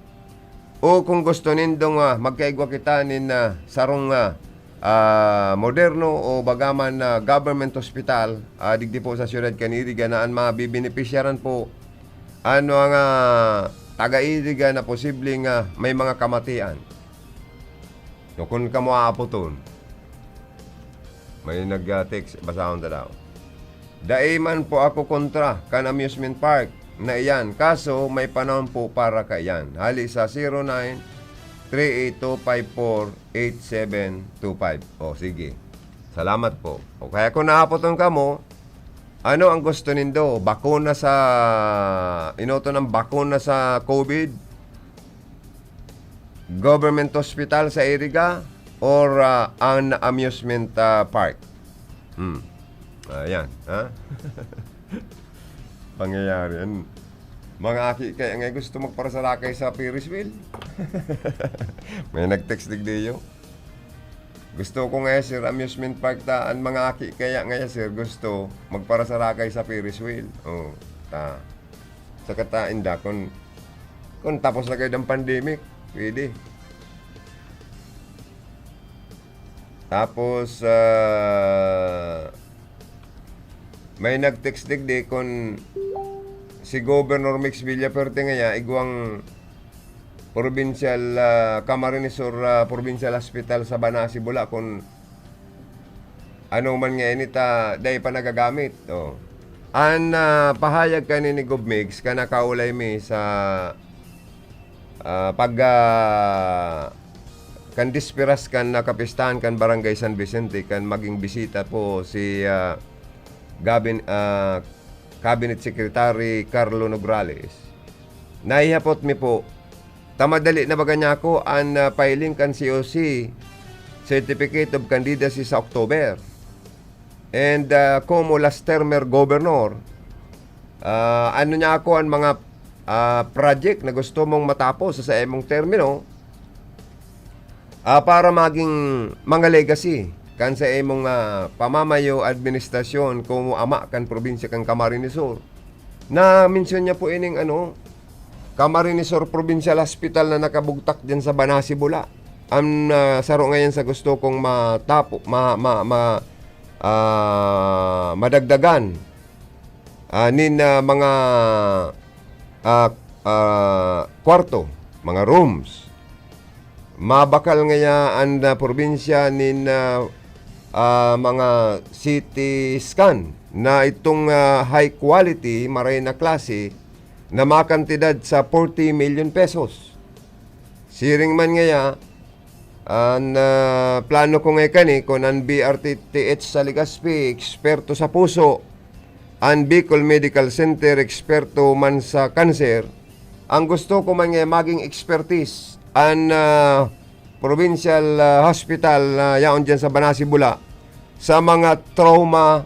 O kung gusto nindong, ah, magkaigwa kita nin, ah, sarong, ah, ah, moderno o bagaman na government hospital, ah, digdi po sa siyudad kan Iriga na an mabibenepisyaran po an mga taga Iriga na posibleng, ah, may mga kamatian. So, kun kamo aapoton, may nag, ah, text, basahon ta daw. Dai man po ako kontra kan amusement park na iyan, kaso may panahon po para kaiyan. Hali sa zero nine three eight two five four eight seven two five. O, sige. Salamat po. O kaya kung naapoton kamo, ano ang gusto nindo? Bakuna sa, inoto ng bakuna sa COVID? Government hospital sa Iriga? Or, ah, an amusement, ah, park? Hmm. Ayan, ha? Pangyayari yan. Mga aki kaya nga gusto magparasarakay sa Ferris wheel? May nag-text digdiyo. Gusto ko nga, sir, amusement park ta. An mga aki kaya nga, sir, gusto magparasarakay sa Ferris wheel. O, ta. Saka ta, inda, kun, kun tapos na kayo ng pandemic, pwede. Tapos, ah, may nag-text digdi kun si Governor Mix Villafuerte ngaya igwang provincial, ah, Camarines Sur, ah, Provincial Hospital sa Banasi, Bula, kun ano man nga ini ta dai pa nagagamit. O. An, ah, pahayag kani ni Gov Mix kan nakaulay mi sa, ah, pag, ah, kan disperas kan nakapistahan kan Barangay San Vicente kan maging bisita po si, ah, Gabin-, ah, Cabinet Secretary Carlo Nograles. Naihapot mi po ta madali na baga niya ako an, ah, filing kan C O C, Certificate of Candidacy sa October. And, ah, como last termer governor, ah, ano niya ako an mga, ah, project na gusto mong matapos sa, sa imong termino, ah, para maging mga legacy kan sa imong, ah, pamamayo, administrasyon, como ama kan probinsya kan Camarines Sur. Na-mention niya po ining ano, Camarines Sur Provincial Hospital na nakabugtak diyan sa Banasi, Bula. Ang, ah, saro ngayon sa gusto kong matapo, ma-, ma-, ma-, ah, madagdagan, ah, nin, ah, mga, ah, ah, kwarto, mga rooms. Mabakal ngaya an, ah, probinsya nin, ah, ah, mga C T scan na itong, ah, high quality, maray na klase, na makantidad sa forty million pesos. Siring man ngaya, an, ah, plano ko ngaya kani, kun an B R T T H sa Legazpi, eksperto sa puso, an Bicol Medical Center, eksperto man sa kanser, ang gusto ko man ngaya maging expertise an, ah, provincial, ah, hospital na yaon diyan sa Banasi, Bula, sa mga trauma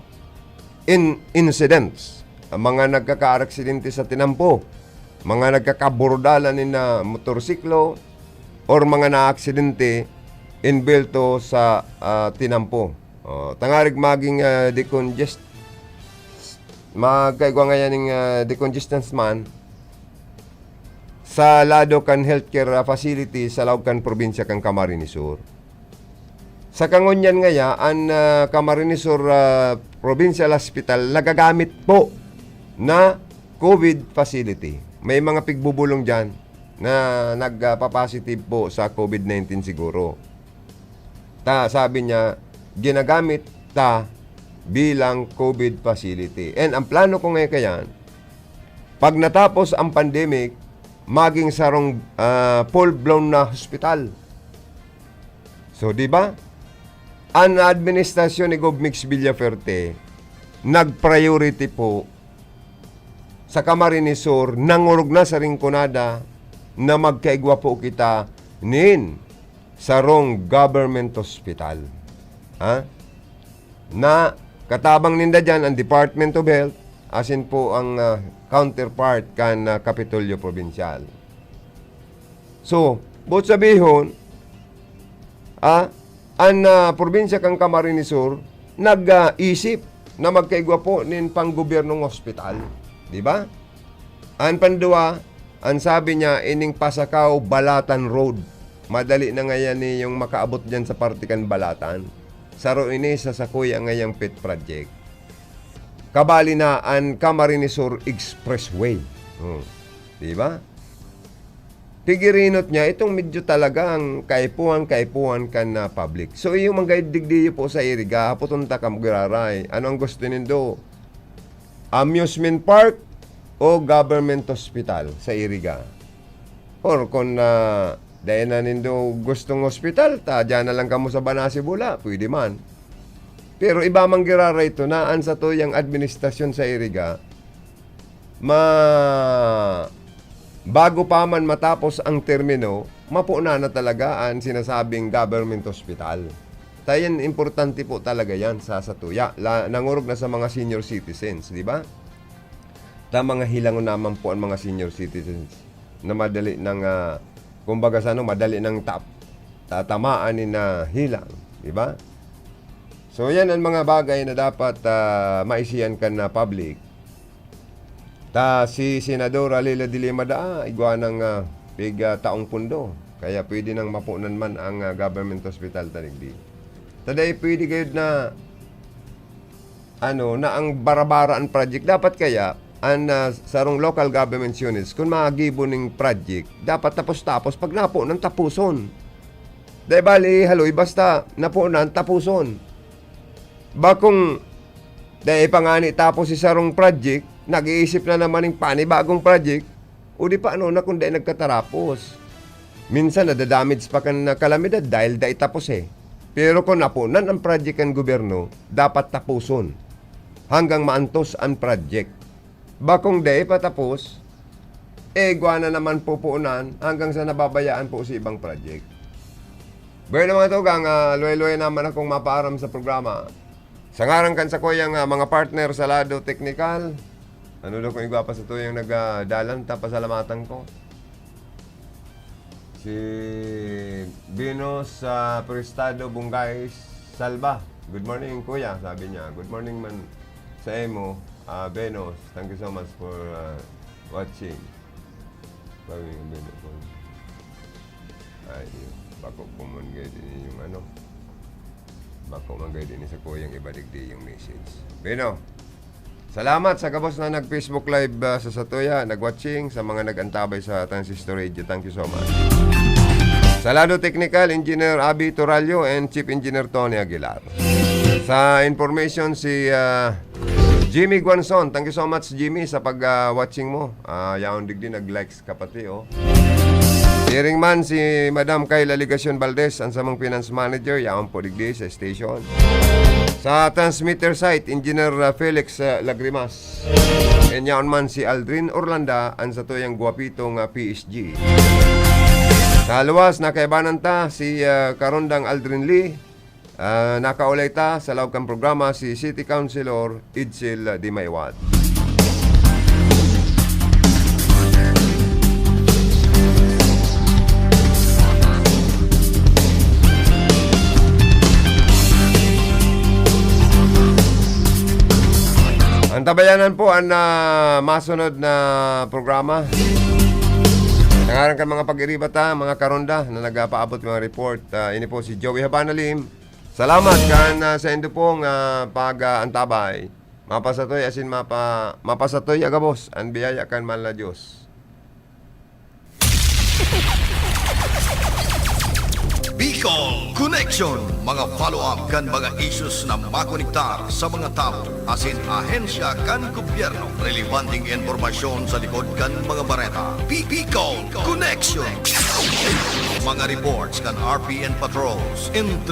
in-, incidents, ang mga nagkakaaksidente sa tinampo, mga nagkakaburudalan nin, ah, motorsiklo, or mga naaksidente inbelto sa, ah, tinampo. Oh, tangarig maging, ah, decongest-, magkaigwa ngayan ning, ah, decongestants man sa lado kan healthcare, ah, facility sa laog kan probinsya kan Camarines Sur. Sa kangunyan ngaya, an, ah, Camarines Sur, ah, Provincial Hospital nagagamit po na covid facility. May mga pigbubulong diyan na nagpa-positive po sa covid nineteen siguro. Ta, sabi niya, ginagamit ta bilang covid facility. And ang plano ko ngayon kayan, pag natapos ang pandemic, maging sarong, ah, full-blown na hospital. So, di ba? An administrasyon ni Gov Mix Villafuerte, nag-priority po sa Camarines Sur, nangorog na sa Rinconada na magkaigwa po kita nin sarong government hospital. Ha? Na katabang ninda diyan ang Department of Health, asin po ang, ah, counterpart kan, ah, Kapitolyo Probinsyal. So, buot sabihon, ah, an, ah, probinsya kan Camarines Sur nag, ah, isip na magkaigwa po nin panggobyernong ospital, di ba? An pandua, an sabi niya, ining Pasacao, Balatan Road. Madali na ngayan ni yung makaabot diyan sa parte kan Balatan. Saro ini sa sakuya ngayang pet project. Kabali na an Camarines Sur Expressway. Hmm. Di ba? Pigirinot niya, itong medyo talagang kaipuhan-kaipuhan kan, ah, public. So, iyo man gayod digdiyo po sa Iriga, hapoton ta kamo giraray. Ano ang gusto nindo? Amusement park o government hospital sa Iriga? Or kung, ah, dai na nindo gustong hospital, ta diyan na lang kamo sa Banasi, Bula, pwede man. Pero iba man giraray ito na an satuyang administrasyon sa Iriga, ma-, bago pa man matapos ang termino, mapunan na talaga an sinasabing government hospital. Kaya yan, importante po talaga yan sa, sa tuya. La-, nangurog na sa mga senior citizens, di ba? Ta mga hilangon naman po ang mga senior citizens na madali nang, ah, kumbaga sa ano, madali nang tap-, tatamaan ni na hilang, di ba? So, yan ang mga bagay na dapat, ah, maisihan kan, ah, public. Ta si Senadora Leila de Lima daa, igwa nang, ah, pig, ah, taong pundo. Kaya pwede nang mapunan man ang, ah, government hospital ta digdi. Ta dai pwede gayud na, ano, na ang bara-bara an project. Dapat kaya, an, ah, sarong local government units, kun magibo ning project, dapat tapos-tapos. Pag napunan, tapuson. Dai bali haloy, basta napunan, tapuson. Bakong dai pa ngani tapos si sarong project, nag-iisip na naman ning panibagong project, o di pa ano na kung dai nagkatarapos. Minsan nadadamage pa kan kalamidad dahil dai tapos eh. Pero kung napunan ang project kan gobyerno, dapat tapuson hanggang maantos ang project. Bakong dai pa tapos, eh, igwa na naman pupunan hanggang sa nababayaan po si ibang project. Bueno, mga tugang, ah, luway-luway naman akong mapaaram sa programa. Sa ngaran kan sakuyang, ah, mga partner sa lado teknikal, ano daw kung igwa pa sa tuyang nagdalan, ta pasalamatan ko. Si Venus, ah, Prestado Bungay Salva. "Good morning, kuya," sabi niya. "Good morning man sa imo, ah, Venus. Thank you so much for, ah, watching." Sabi ng Beno ko. Ay, yun. Bako ko man gaya din yung ano. Bako man gaya din sa kuyang iba digdi yung message. Beno, salamat sa gabos na nag-Facebook Live, ah, sa satuya, nag-watching, sa mga nag-antabay sa Transistor Radio. Thank you so much. Sa lado technical, Engineer Abby Torallo and Chief Engineer Tony Aguilar. Sa information, si, ah, Jimmy Guanzon. Thank you so much, Jimmy, sa pag, ah, watching mo. Ah, yaon digdi, nag-likes ka pati, oh. Hearing man si Madam Kayla Legacion Valdez, ang samong finance manager, yaon po digdi sa station. Sa transmitter site, Engineer, ah, Felix, ah, Lagrimas. And yaon man si Aldrin Orlanda, ang satuyang gwapito nga P S G. Sa luwas, nakaibanan ta si, ah, Karondang Aldrin Lee. Ah, nakaulay ta sa laog kan programa si City Councilor Edsel Dimaywat. Antabayanan po ang, ah, masunod na programa. Sa ngaran kan mga pag-iriba ta, mga karonda na nagpapaabot mga report, ah, ini po si Joey Habana Lim. Salamat kan, ah, sa indo pong, ah, pag, ah, antabay. Mapasatoy asin mapa-, mapasatoy a gabos an biyaya kan mahal na Diyos. Bicol Connection, mga follow-up kan mga issues na makonektar sa mga tawo asin ahensya kan gobyerno. Relebanteng impormasyon sa likod kan mga bareta. Bi-, Bicol Connection. Mga reports kan R P N Patrols, entre